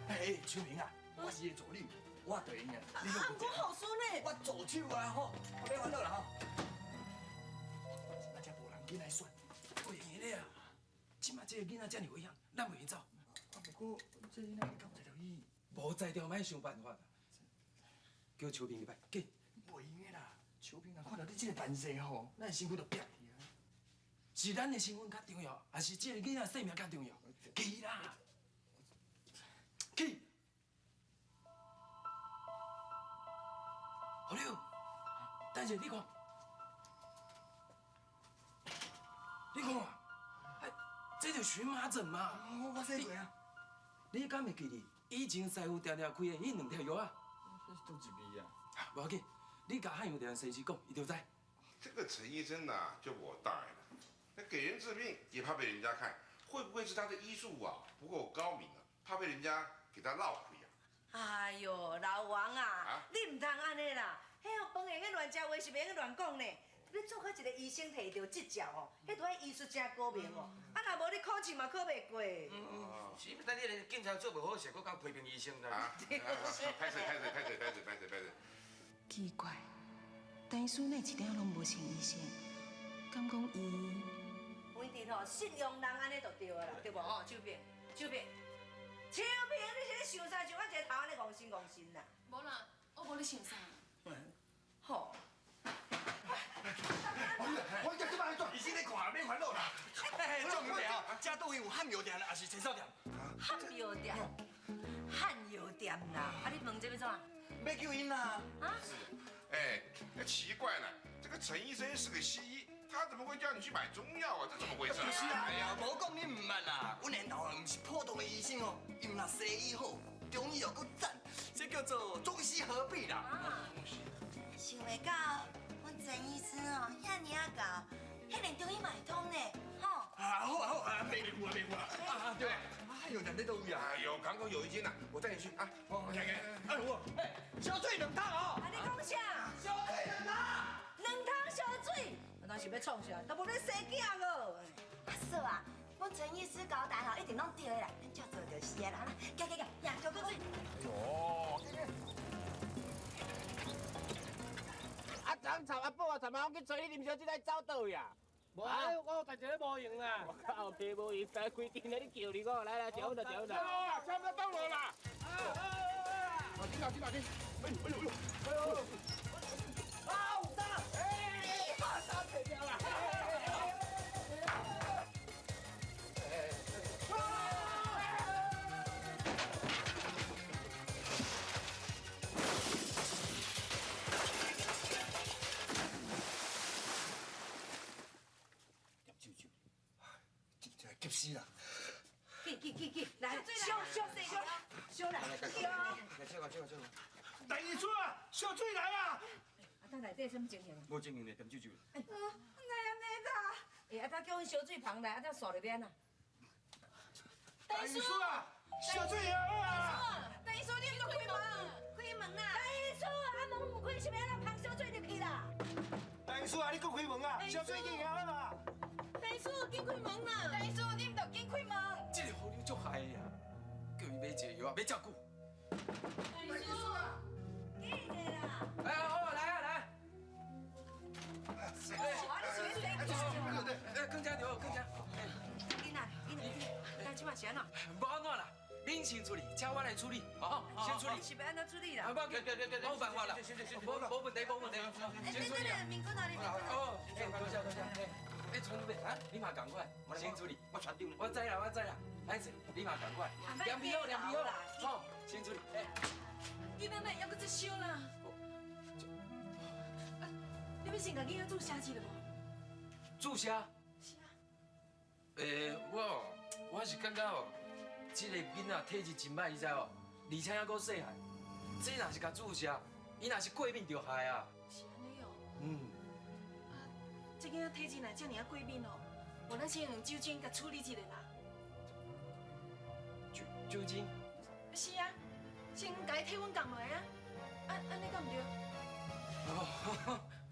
哎，秋萍啊，我是伊的助理，我对因啊。啊，毋过好孙呢？我助手啊吼，别烦恼啦吼。这马无人囡仔选，袂用咧啊！这马这个囡仔遮尔危险，咱袂用走。啊，不过这囡仔你敢有才调伊？无才调，莫想办法啦。叫秋萍入来，紧。袂用的啦，秋萍若看到你这个扮势吼，咱的身份就变去啊。是咱的身份较重要，还是这个囡仔性命较重要？去啦，去。何六，等下你看，你看，哎，这就荨麻疹嘛。我说过啊。你敢会记得以前师傅定定开的彼两条药啊？这是佗一味啊？无要紧，你共汉阳店先生讲，伊就知。这个陈医生呐，就无大的啦。那給人治病也怕被人家看，會不會是他的醫術啊不夠高明啊？怕被人家給他落虧啊？哎呦，老王啊，你唔通按呢啦！彼哦，飯會用亂食話是袂用亂講呢。你做較一個醫生提著執照吼，彼著愛醫術誠高明哦。啊，若無你考試嘛考袂過。是，但你連警察做無好勢，閣敢批評醫生啦？歹勢歹勢歹勢歹勢歹勢歹勢。奇怪，陳醫師哪一點攏無像醫生，敢講伊？反正吼，信用人按呢就對啊啦，對無吼？秋萍，秋萍，秋萍，你是咧想啥？想到一个頭按呢戇神戇神啦？無啦，我無咧想啥。吼。我這這擺怎？醫生咧看，免煩惱啦。嘿，重點哦，這倒位有漢藥店，抑是診所店？漢藥店，漢藥店啦。啊，你問這欲創啥？欲救𪜶啦。啊？哎，奇怪了，這個陳醫生是個西醫，他怎麼會叫你去買中藥啊？這怎麼回事？是啊，哎呀，無講你毋捌啦，阮緣投啊，毋是普通的醫生哦，伊毋但西醫好，中醫又閣讚，這叫做中西合璧啦。想袂到，阮陳醫師哦，遐爾仔𠢕，彼連中醫嘛會通呢，吼。啊好啊好啊，袂赴啊袂赴啊。啊對，哎呦，人咧佗位啊？哎呦，剛剛有一間啦，我帶你去啊。哦，行行。哎我，哎，燒水兩桶哦。啊，你講啥？燒水兩桶。兩桶燒水，若是欲創啥？都無咧生囝個。阿嫂啊，阮陳醫師交代吼，一定攏對的啦，咱照做就是啊啦。行行行，行，燒水。哎呦。啊，張插阿寶啊，尋晚我去揣你啉燒酒，來走佗位啊？無啊，我有代誌咧無閒啦。我靠，爸無閒，才規間咧，你叫你我來來，食好啦，食好啦。差不多到了啦。啊，緊啦緊啦緊！哎呦哎呦哎呦！啊，有衫，哎，把衫脫掉啦。急死啦！去去去去，來，燒燒燒燒來，燒。來，燒個燒個燒個。陳醫師啊，燒水來啊！啊，等內底啥物情形？無情形咧，點酒酒。哎，哪會按呢啦？哎，啊，叫阮燒水房來，啊，才煞入邊啊。陳醫師啊，燒水啊！陳醫師，你毋開門，開門啊！陳醫師啊，門毋開，是欲按怎捧燒水入去啦？陳醫師啊，你閣開門啊！燒水已經好啦。陳醫師，緊開門啦！陳醫師，你毋著緊開門。這個河流足害的啊，叫伊買一個藥啊，買遮久。陳醫師啊，緊的啦！哎呀，好，來啊來。哎，哎，更加對，更加。囡仔，囡仔，囡仔，這擺是按怎？無按怎啦，恁先處理，請我來處理，哦，先處理。是欲按怎處理啦？啊，無要緊，我有辦法啦，無無問題，無問題。先處理。明君啊，你。哦，多謝多謝。哎，傳主啊，你嘛仝款，先處理。我傳長。我知啦，我知啦。歹勢，你嘛仝款。涼皮好，涼皮好，好，先處理。哎，囡仔莫猶閣這燒啦。啊，你欲先共囡仔注射一下無？注射？是啊。欸，我我是感覺哦，這個囡仔體質真歹，你知無？而且猶閣細漢，這若是共注射，伊若是過敏就害啊。是按呢哦。嗯。這囡仔體質若這爾仔過敏哦，無咱先用酒精共處理一下啦。酒精？是啊，先共伊體溫降落來啊，按呢敢毋對？哦，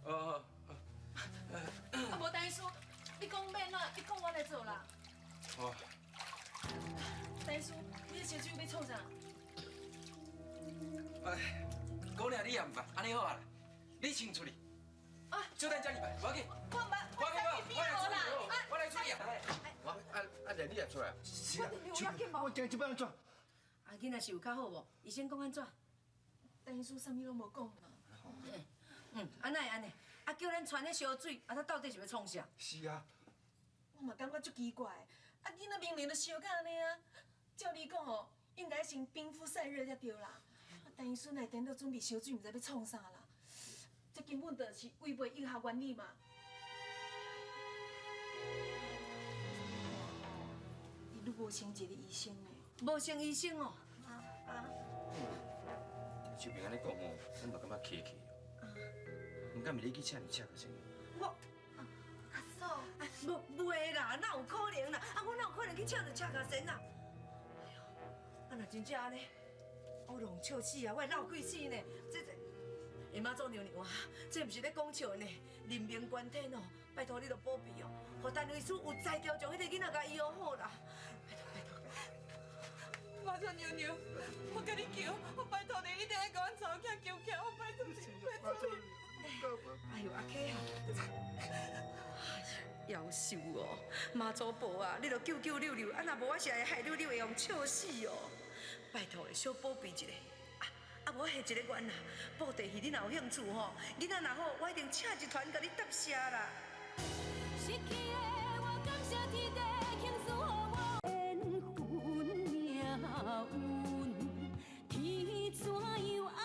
哦。啊，無陳醫師，你講欲按怎？你講我來做啦。哦。陳醫師，你這燒酒欲創啥？哎，姑娘你也毋捌，按呢好啊啦，你先處理。啊，小等遮入來，無要緊。我毋捌，我來處理，我來處理啊！我啊啊，連你也出來？是啊，我驚這擺按怎？啊，囡仔是有較好無？醫生講按怎？陳醫師啥物攏無講嘛。嗯，啊哪會按呢？啊叫咱傳彼燒水，啊他到底是欲創啥？是啊。我嘛感覺足奇怪，啊囡仔明明就燒甲按呢啊，照理講吼，應該先冰敷散熱才對啦。啊，陳醫師若會顛倒準備燒水，毋知欲創啥啦？這根本就是違背醫學原理嘛。伊愈無像一個醫生呢。無像醫生哦。啊。秋萍按呢講哦，阮嘛感覺奇奇哦。毋敢是你去請就請個先。我，阿嫂，無袂啦？哪有可能啦？啊，我哪有可能去笑著赤跤仙啊？哎呦，啊若真正按呢，我弄笑死啊！我会闹气死呢。这，欸，妈祖娘娘啊，这毋是咧讲笑呢，人命关天哦！拜托你著保庇哦，予陈医师有才调将彼个囡仔共医好啦！拜托拜托。妈祖娘娘，我共你求，我拜托你，一定爱共阮查某囝救起来，我拜托你，拜托你。哎呦，阿凯啊，哎呦，夭寿哦，妈祖婆啊，你著救救溜溜，啊若无我是会害溜溜会予笑死哦。拜托的，小保庇一下，啊无下一个愿啦，布袋戏你若有兴趣吼，囡仔若好，我一定请一团共你答谢啦。失去的我感谢天地，倾诉予我缘分命运，天怎样安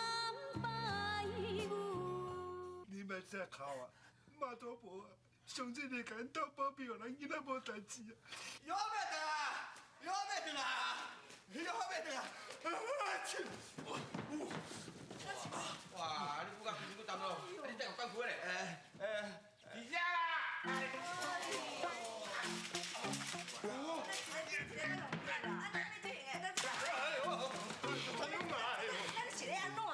排阮？你莫再哭啊，妈祖婆啊，上这个共𪜶斗保庇，予咱囡仔无代志啊。药欲转来，药欲转来，药欲转来。哇，你不讲屁股重咯，你再有管苦咧？伫遮啦。咱是咧按怎啦？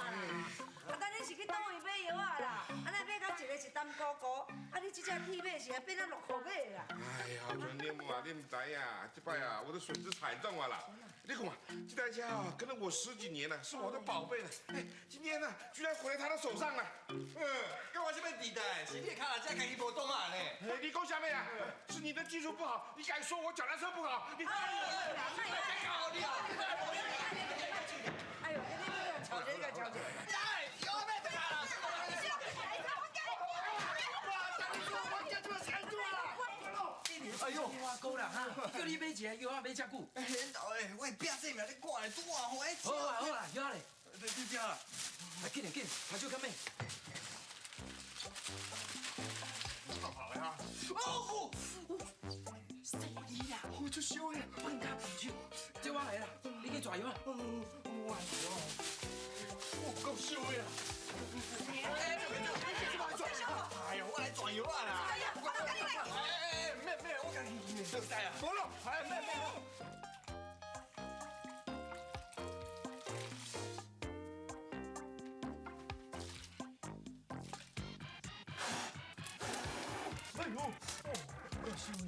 啊，咱你是去佗位买药仔啦？啊，咱买到一个是单糊糊，啊，你这只铁马是变做落雨马啦？哎呀，全娘母啊，你毋知影，这摆啊，我的损失惨重啊啦！你看，这台车啊，跟了我十几年了，是我的宝贝了。哎，今天呢，居然毁在他的手上了。嗯，跟我啥物时代？是你的脚踏车家己无挡啊呢？哎，你讲啥物啊？是你的技术不好，你敢说我脚踏车不好？你，哎呦，你你你，吵这个吵这个。哎，药欲转来啦！哎呦，我哥啦哈，叫你买一个药仔买遮久。哎，我的拼性命咧赶咧，拄啊好哎。好啊好啊，药仔咧。你这啦。来，紧来紧，拍手较猛。跑的哈。哦，犀利啦！我出烧的，放假皮手，这我来啦，你去抓药啊。我来哦，我够烧的啦。哎呦，我来转药啊啦！哎呀，我来你来。哎哎，免免，我家己去。得啊。无咯，哎，免免。哎呦，哦，够烧的。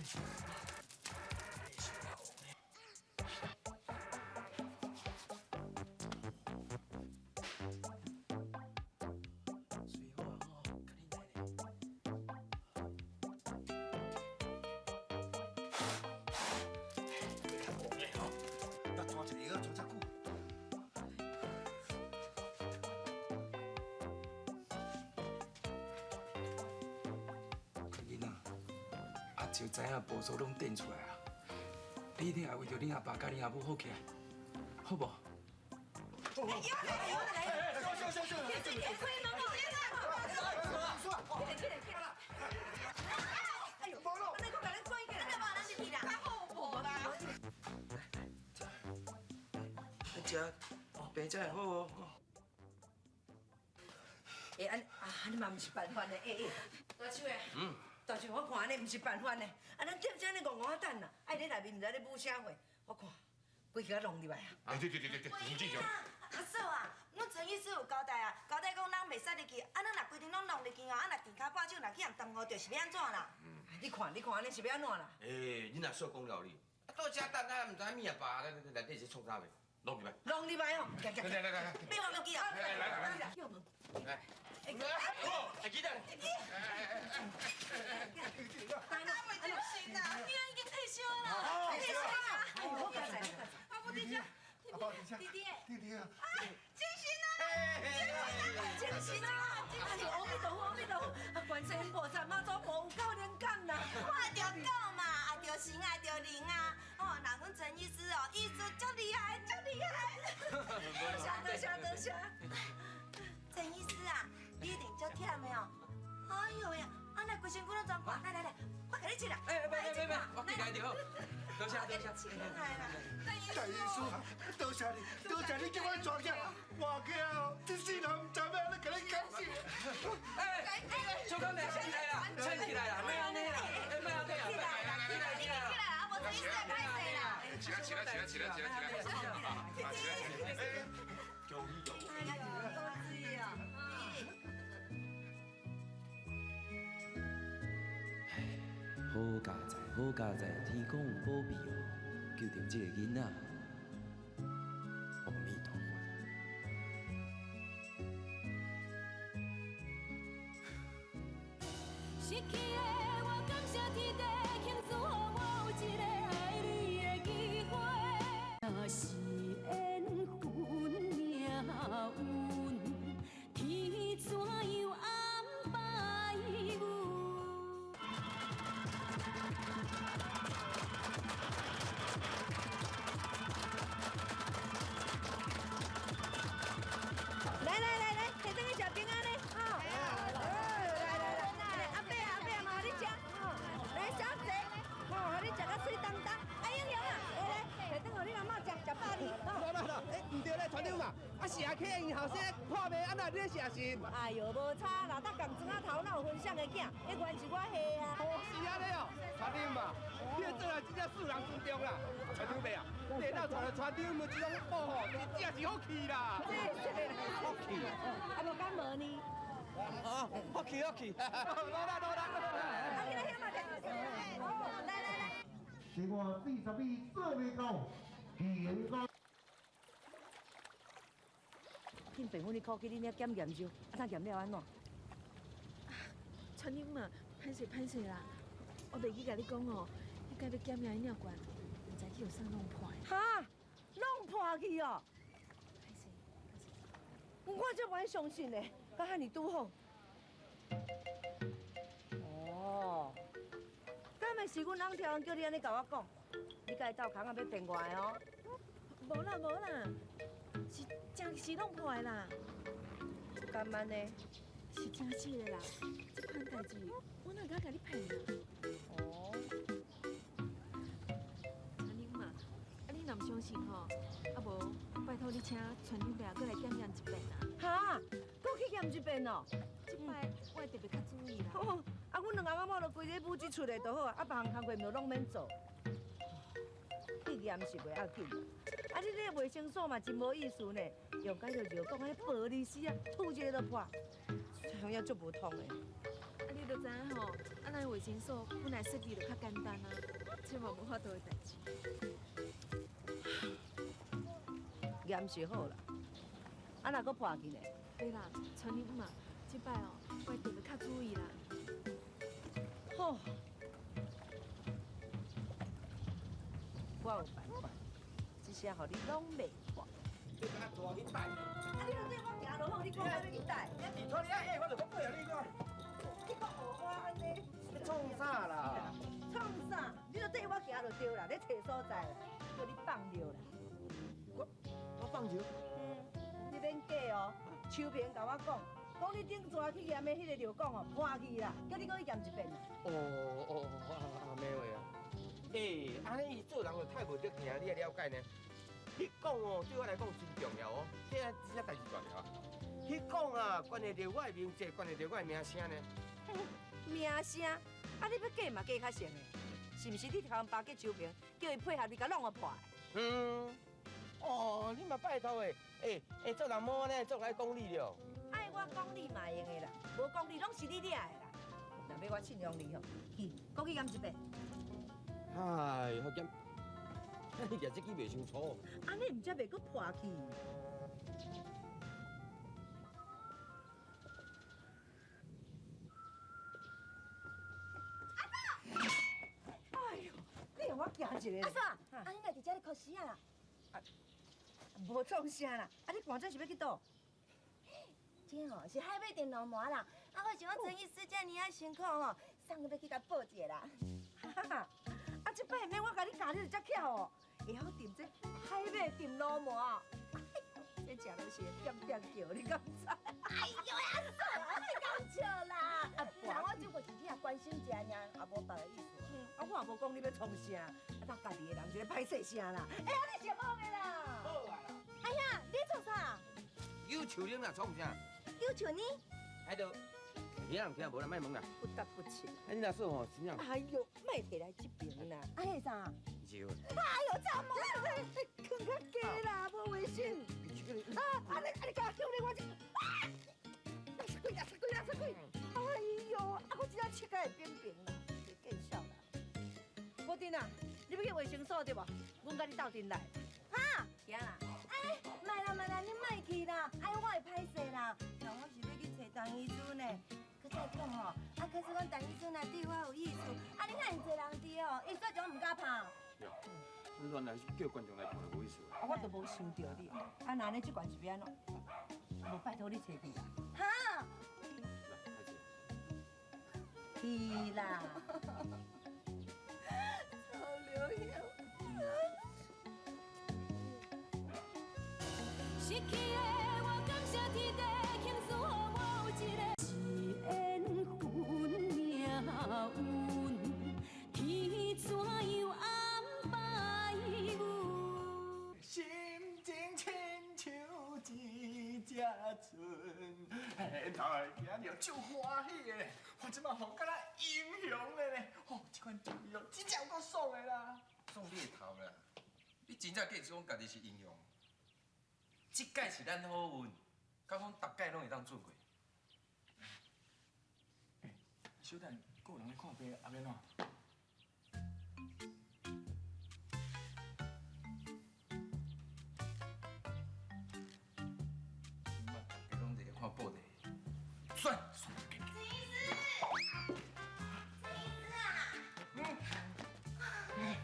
就知影步数拢电出来啊！你一定会为著恁阿爸佮恁阿母好起来，好无？食病才会好哦。欸，按啊，按呢嘛毋是办法呢，欸欸，大手的，嗯。大舅，我看按呢毋是办法呢，啊，咱踮遮按呢戆戆仔等啦，啊，伊咧内面毋知咧舞啥货，我看规气仔弄入来啊。哎，对对对对对，你继续。阿嫂啊，阮陈医师有交代啊，交代讲人袂使入去，啊，咱若规阵拢弄入去哦，啊，若电跤绊手，若去予耽误著，是欲按怎啦？你看，你看，按呢是欲按怎啦？欸，恁阿嫂讲道理，啊，倒遮等啊，毋知物阿爸咧内底是创啥物，弄入来。弄入来哦，来来来来，别忘记哦。来来来来，来。哎，记得。阿袂精神啦，你已经退烧啦，退烧啦。阿母伫遮，弟弟，弟弟啊，精神啊，精神啊，精神啊！阿弥陀佛，阿弥陀佛，啊，观世音菩萨、妈祖婆有够灵感啦！看著狗嘛，爱著神，爱著灵啊！哦，那阮陈医师哦，医术足厉害，足厉害！多谢多谢多谢。陈医师啊，你一定足忝的哦。哎呦呀，啊那规身躯拢全汗，来来来，我共你拭啦。哎，别别别别，我记来就好。多谢多谢。陈医师，多谢你，多谢你叫我带起来，活起来哦，这世人毋知欲按怎共你感谢。哎，小可妹，起来啦，撑起来啦，莫按呢啦，哎，莫按呢啦，起来起来啦。起来，起来，起来，起来，起来，起来，起来，啊，起来，起来，哎，恭喜好佳哉，好佳哉，天公有保庇哦，救著这个囡仔。阿弥陀佛。失去的我感谢天地，庆祝予我有一个爱你的机会。若是缘分命运，天怎样安排阮？来来来来，提转去食平安咧，吼！来来来，阿伯阿伯嘛，予你食，来小姐，吼，予你食甲水当当。阿英雄啊，来来，提转予你阿嬷食，食饱哩。啦啦啦，哎，毋对咧，船长嘛，啊是啊，起因后生破命，啊那你咧写信？哎呦，无差啦，搭共砖仔头哪有分享的囝？彼原是我下啊。哦，是按呢哦，船长嘛，你的做人真正受人尊重啦。船长伯啊，你会当传来船长们这种宝吼，真正是福气啦。福气。啊，无敢无呢？哦，福气福气。落啦落啦。啊，你来遐嘛，来来来。是我40米做袂到，健康。进病院你考去，你遐检验尿，啊，怎验了按怎？船长嘛，歹势歹势啦，我袂记共你讲哦，彼摆欲检验尿管，毋知去予啥弄破。哈，弄破去哦！我才无爱相信呢，敢遐尔拄好？哦，敢会是阮翁超人叫你按呢共我讲？你共伊斗空仔欲骗我的哦？无啦无啦，是真是弄破的啦。敢按呢？是真实的啦，这款代志我哪敢共你骗啊？哦。船长嘛，啊你若毋相信吼，啊无拜托你请船长伯阁来检验一遍啦。哈，阁去验一遍哦？这摆我会特别较注意啦。哦，啊，阮两翁仔某就规日母子出来就好啊，啊别项工课咪拢免做。去验是袂要紧，啊你这卫生所嘛真无意思呢，用解就尿讲，彼玻璃丝啊，吐一个就破，这样足无通的。啊你都知影吼，啊咱卫生所本来设计就较简单啊，这嘛无法度的代志。验是好啦，啊若阁破去呢？对啦，传你嘛，这摆哦，我会特别较注意啦。好。我有办法，这声予你拢袂破。你敢若带去带？啊，你就对我行落好，你讲我欲去带。你伫拖你啊，我就讲过啊，你讲。你讲学我按呢？你创啥啦？创啥？你就缀我行就对啦，咧揣所在啦，叫你放尿啦。我放尿？你免假哦，秋萍共我讲，讲你顶逝去验的彼个尿管哦破去啦，叫你阁去验一遍啦。哦哦哦，啊咩话啊？欸，按呢伊做人就太无得听，你爱了解呢？彼讲哦，对我来讲真重要哦，这这代志大条啊。彼讲啊，关系著我的名节，关系著我的名声呢。名声？啊，你欲假嘛假较成的，是毋是？你头爸叫秋萍，叫伊配合你，共弄予破的。嗯。哦，你嘛拜托的，欸欸，做人莫按呢，做爱讲理了。爱我讲理嘛会用的啦，无讲理拢是你掠的啦。若欲我信用你吼，去，阁去验一遍。哎，好检，你举这支袂伤粗。按呢毋才袂阁破去。阿嫂，哎呦，你予我惊一下。阿嫂，啊你若伫遮咧哭死啊啦？啊，无创啥啦，啊你赶阵是欲去佗？这吼是海马电脑膜啦，啊我想讲陈医师遮尔仔辛苦吼，送欲去共报一下啦。哈哈，啊这摆免我共你教，你就遮巧哦，会晓炖这海马炖卤膜，这食落是会点点叫，你敢知？哎呦，阿嫂，莫讲笑啦！啊，那我只不过是你也关心一下尔，也无别个意思。啊，我也无讲你欲创啥，啊，咱家己的人就咧歹势声啦。欸，啊，你是好的啦。好啊。哎呀，你创啥？有树奶啦，创啥？有树奶？喺度，其他人听无啦，莫问啦。不得不切。啊，你若说吼，真正。哎呦，莫提来这边啦。啊，彼啥？笑。哎呦，查某，囥较低啦，无卫生。啊，啊你啊你敢叫你我这，啊，六十几，六十几，六十几。哎呦，啊我真正切甲会扁平啦，袂见笑啦。宝珍啊，你欲去卫生所对无？阮佮你斗阵来。哈，行啦。哎，莫啦莫啦，你莫去啦，哎，我会歹势啦。人我是欲去揣陈医师呢。阁再讲吼，啊，假使讲陈医师若对我有意思，啊，你遐尔济人伫哦，伊煞种毋敢拍。哟，你乱来叫观众来看就无意思。啊，我都无想著你，啊，那按呢这款是欲按怎？无拜托你揣去啦。哈？去啦。臭刘兄。失去的我感谢天地，庆祝予我有一个是缘分命运，天怎样安排阮？心情亲像一只船，嘿，大家今日足欢喜的咧，我这摆吼敢若英雄咧咧，吼，这款酒哦，真正有够爽的啦！爽你的头啦！你真正计讲家己是英雄？这届是咱好运，敢讲逐届拢会当准过。欸，小等，阁有人来看病，啊欲按怎？这摆大家拢伫咧看报地，算算。陈医师，陈医师啊，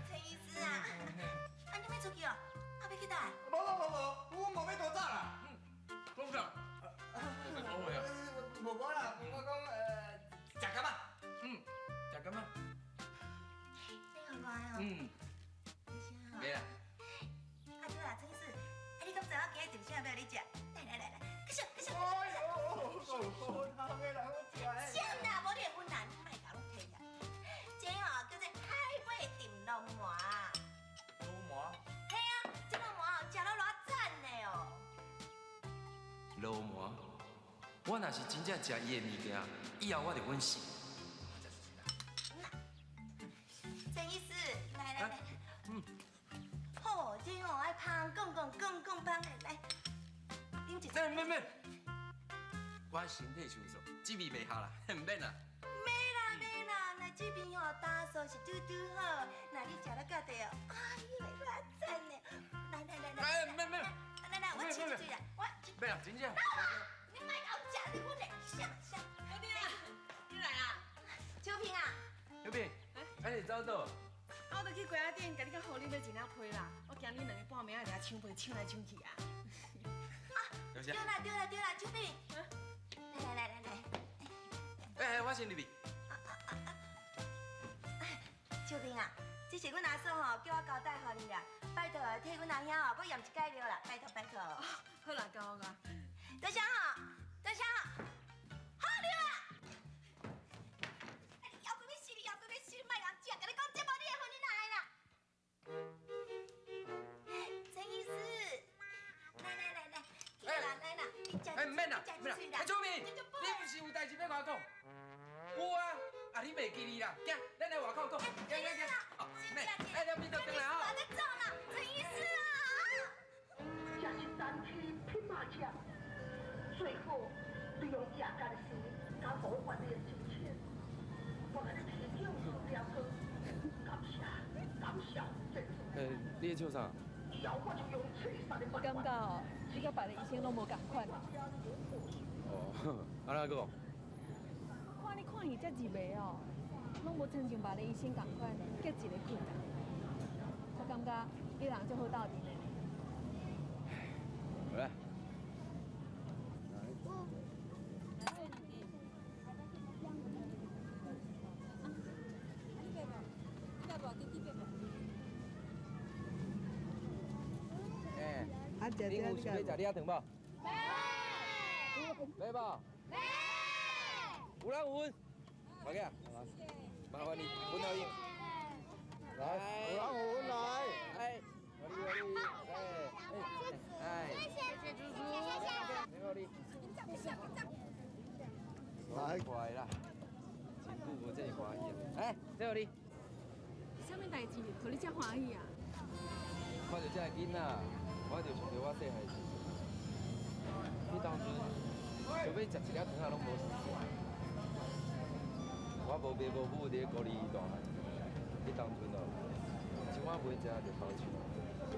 陈医师啊，啊你欲出去哦？啊欲去佗？无无无无，阮无欲逃走啦。讲啥？你讲话啊？无无啦，我讲食柑仔。嗯，食柑仔。你好乖哦。嗯。袂啦。啊对啦，陈医师，啊你敢知我今日点啥欲予你食？来来来来，继续继续。哎呦，好香的人食的。啥啦？无你会分啦，你莫共拢提啦。这吼叫做海尾炖鲈鳗。鲈鳗？嘿啊，这鲈鳗哦，食了偌赞的哦。鲈鳗，我若是真正食伊的物件，以后我就稳死。陈医师，来来来，嗯，好，这吼爱芳讲讲讲讲芳的，来，啉一免免免，我身体伤爽，这味袂合啦，毋免啦。免啦免啦，那这边吼打扫是拄拄好，那你食了到底哦，哎呦，偌赞的，来来来来，哎，免免，来来，我试一嘴啦，我，免啦，真正。你莫敖食，你阮会啥啥？小弟啊，你来啦。秋萍啊，秋萍，啊你走佗？啊，我著去街仔顶，共你佮予你买一领被啦。我惊你两个半暝仔掠抢被抢来抢去啊。对啦对啦对啦，秋萍，来来来来来。哎，我先入去。秋萍啊，这是阮阿嫂吼叫我交代予你啦，拜托啊，替阮阿兄吼阁验一摆尿啦，拜托拜托。好啦，交我。多谢吼，多谢吼，好尿啊！你枵到欲死，你枵到欲死，莫人食，共你讲这无你会分，你哪会啦？陈医师，来来来来，来啦来啦，你食。哎，毋免啦，免啦。哎，秋萍，你毋是有代志欲共我讲？有啊，啊你袂记哩啦，行，咱来外口讲。行行行，哦，免，哎，你咪就转来吼。我在走啦，陈医师啊。这是单车匹马车，最好利用夜间时甲无法的申请，我共你提供资料，感谢感谢。你咧笑啥？以后我就用吹杀的我感觉哦，你佮别个医生拢无仝款。哦，啊哪讲？看你看戏遮入迷哦，拢无亲像别个医生仝款，结一个困难。我感觉你人足好斗阵的。好来。哎，你有想欲食李仔糖无？买。买无？买。有人分？来个，麻烦你分予伊。来，有人分来。哎，哎，谢谢叔叔，谢谢你。来，快啦，真久无这么欢喜啊！哎，这予你。啥物？代誌，予你遮歡喜啊？看著這个囡仔，我就想著我細漢時陣。彼當陣想欲食一粒糖仔攏無時間。我無爸無母佇咧孤兒院大漢，彼當陣哦，一碗袂食就偷笑，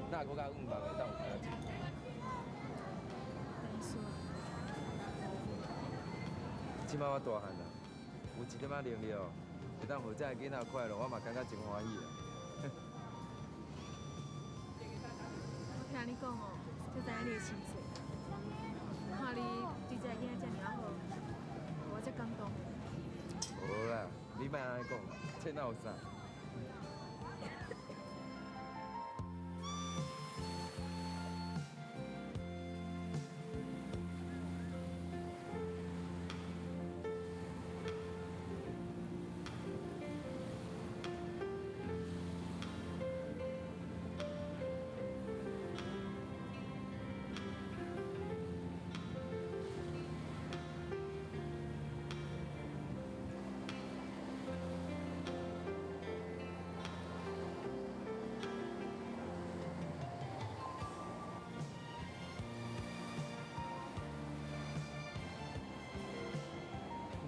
哪閣較向望會當有糖仔食？陳醫師啊，這擺我大漢啦，有一點仔能力哦，會當予這个囡仔快樂，我嘛感覺真歡喜啊。我聽你講哦，才知影你的心事。看你對這个囡仔遮爾仔好，我才感動。無啦，你莫按呢講，這哪有啥？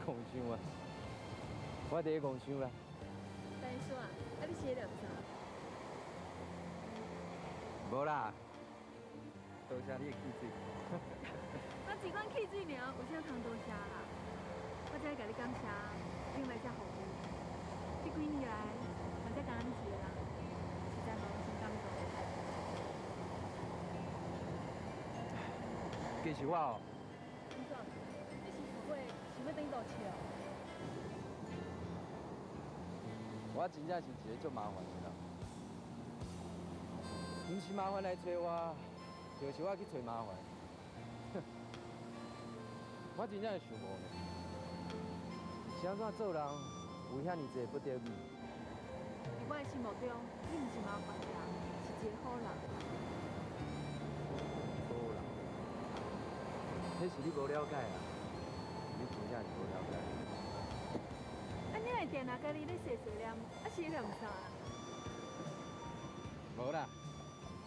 戇想啊，我佇咧戇想啦。陳醫師啊，啊你是咧念啥？無啦，多謝你的汽水。我一罐汽水爾，有啥通多謝啦？我才共你感謝，你來遮服務。這幾年來，嘛才干咱一个人，實在予我真感動。其實我哦，安怎？你是後悔想欲轉去道笑？我真正是一個足麻煩的人，毋是麻煩來揣我，就是我去揣麻煩。我真正是想無呢，是按怎做人有遐爾濟不得已？佇我的心目中，你毋是麻煩人，是一個好人。好人，彼是你無了解啦，你真正是無了解。啊，你會定定共你咧細細念，啊是咧念啥？無啦，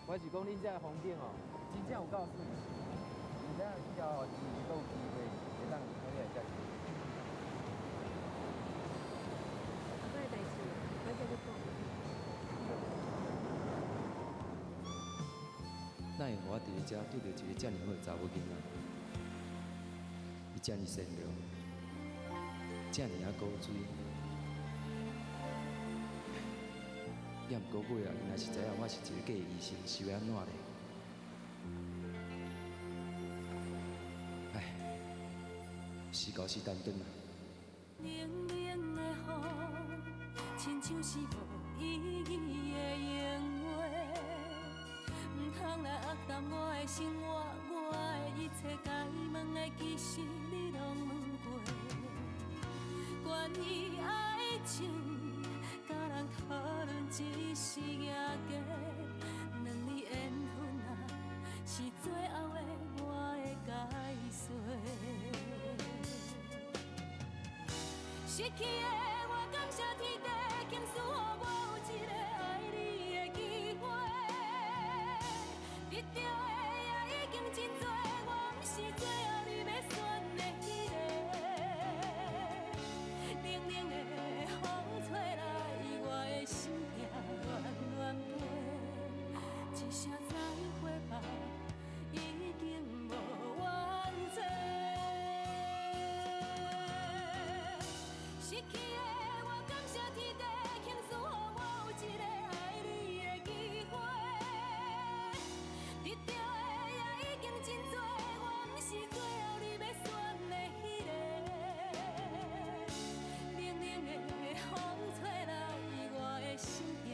我是講恁這個風景哦，真正有夠媠。毋知影以後是毋是閣有機會會當離開你來遮。後擺的代誌，我再閣講。哪會予我佇咧遮拄著一個遮爾好的查某囡仔？伊遮爾善良，遮爾仔古錐。也毋過尾仔，伊若是知影我是一個假醫生，是會按怎咧？唉，是猴是陳頓啊！冷冷的雨，親像是無意義的閒話，毋通來壓淡我的生活，我的一切該問的，其實你攏問過。關於愛情，佮人討論只是贏家，兩字緣分啊，是最後的我的解說。失去的我感謝天地，肯賜予我有一個愛你的機會。得著的也已經真濟，我毋是最後你欲選的彼個。冷冷的風吹來，我的心痛亂亂飛，一聲再會吧，已經無怨嗟。失去的我感謝天地，肯賜予我有一個愛你的機會。得著的也已經真濟，我毋是最後你欲選的彼個。冷冷的風吹來，我的心痛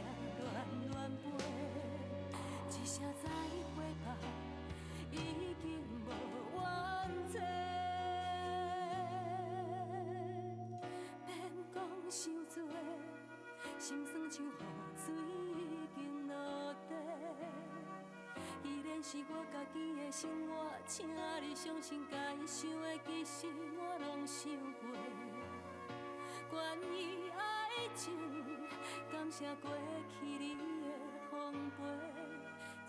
亂亂飛，一聲再會吧，已經無怨嗟。免講傷濟，心酸像雨水已經落地。既然是我家己的生活，請你相信，該想的其實我攏想過。關於愛情，感感謝過去你的奉陪，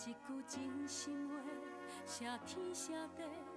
一句真心話，謝天謝地。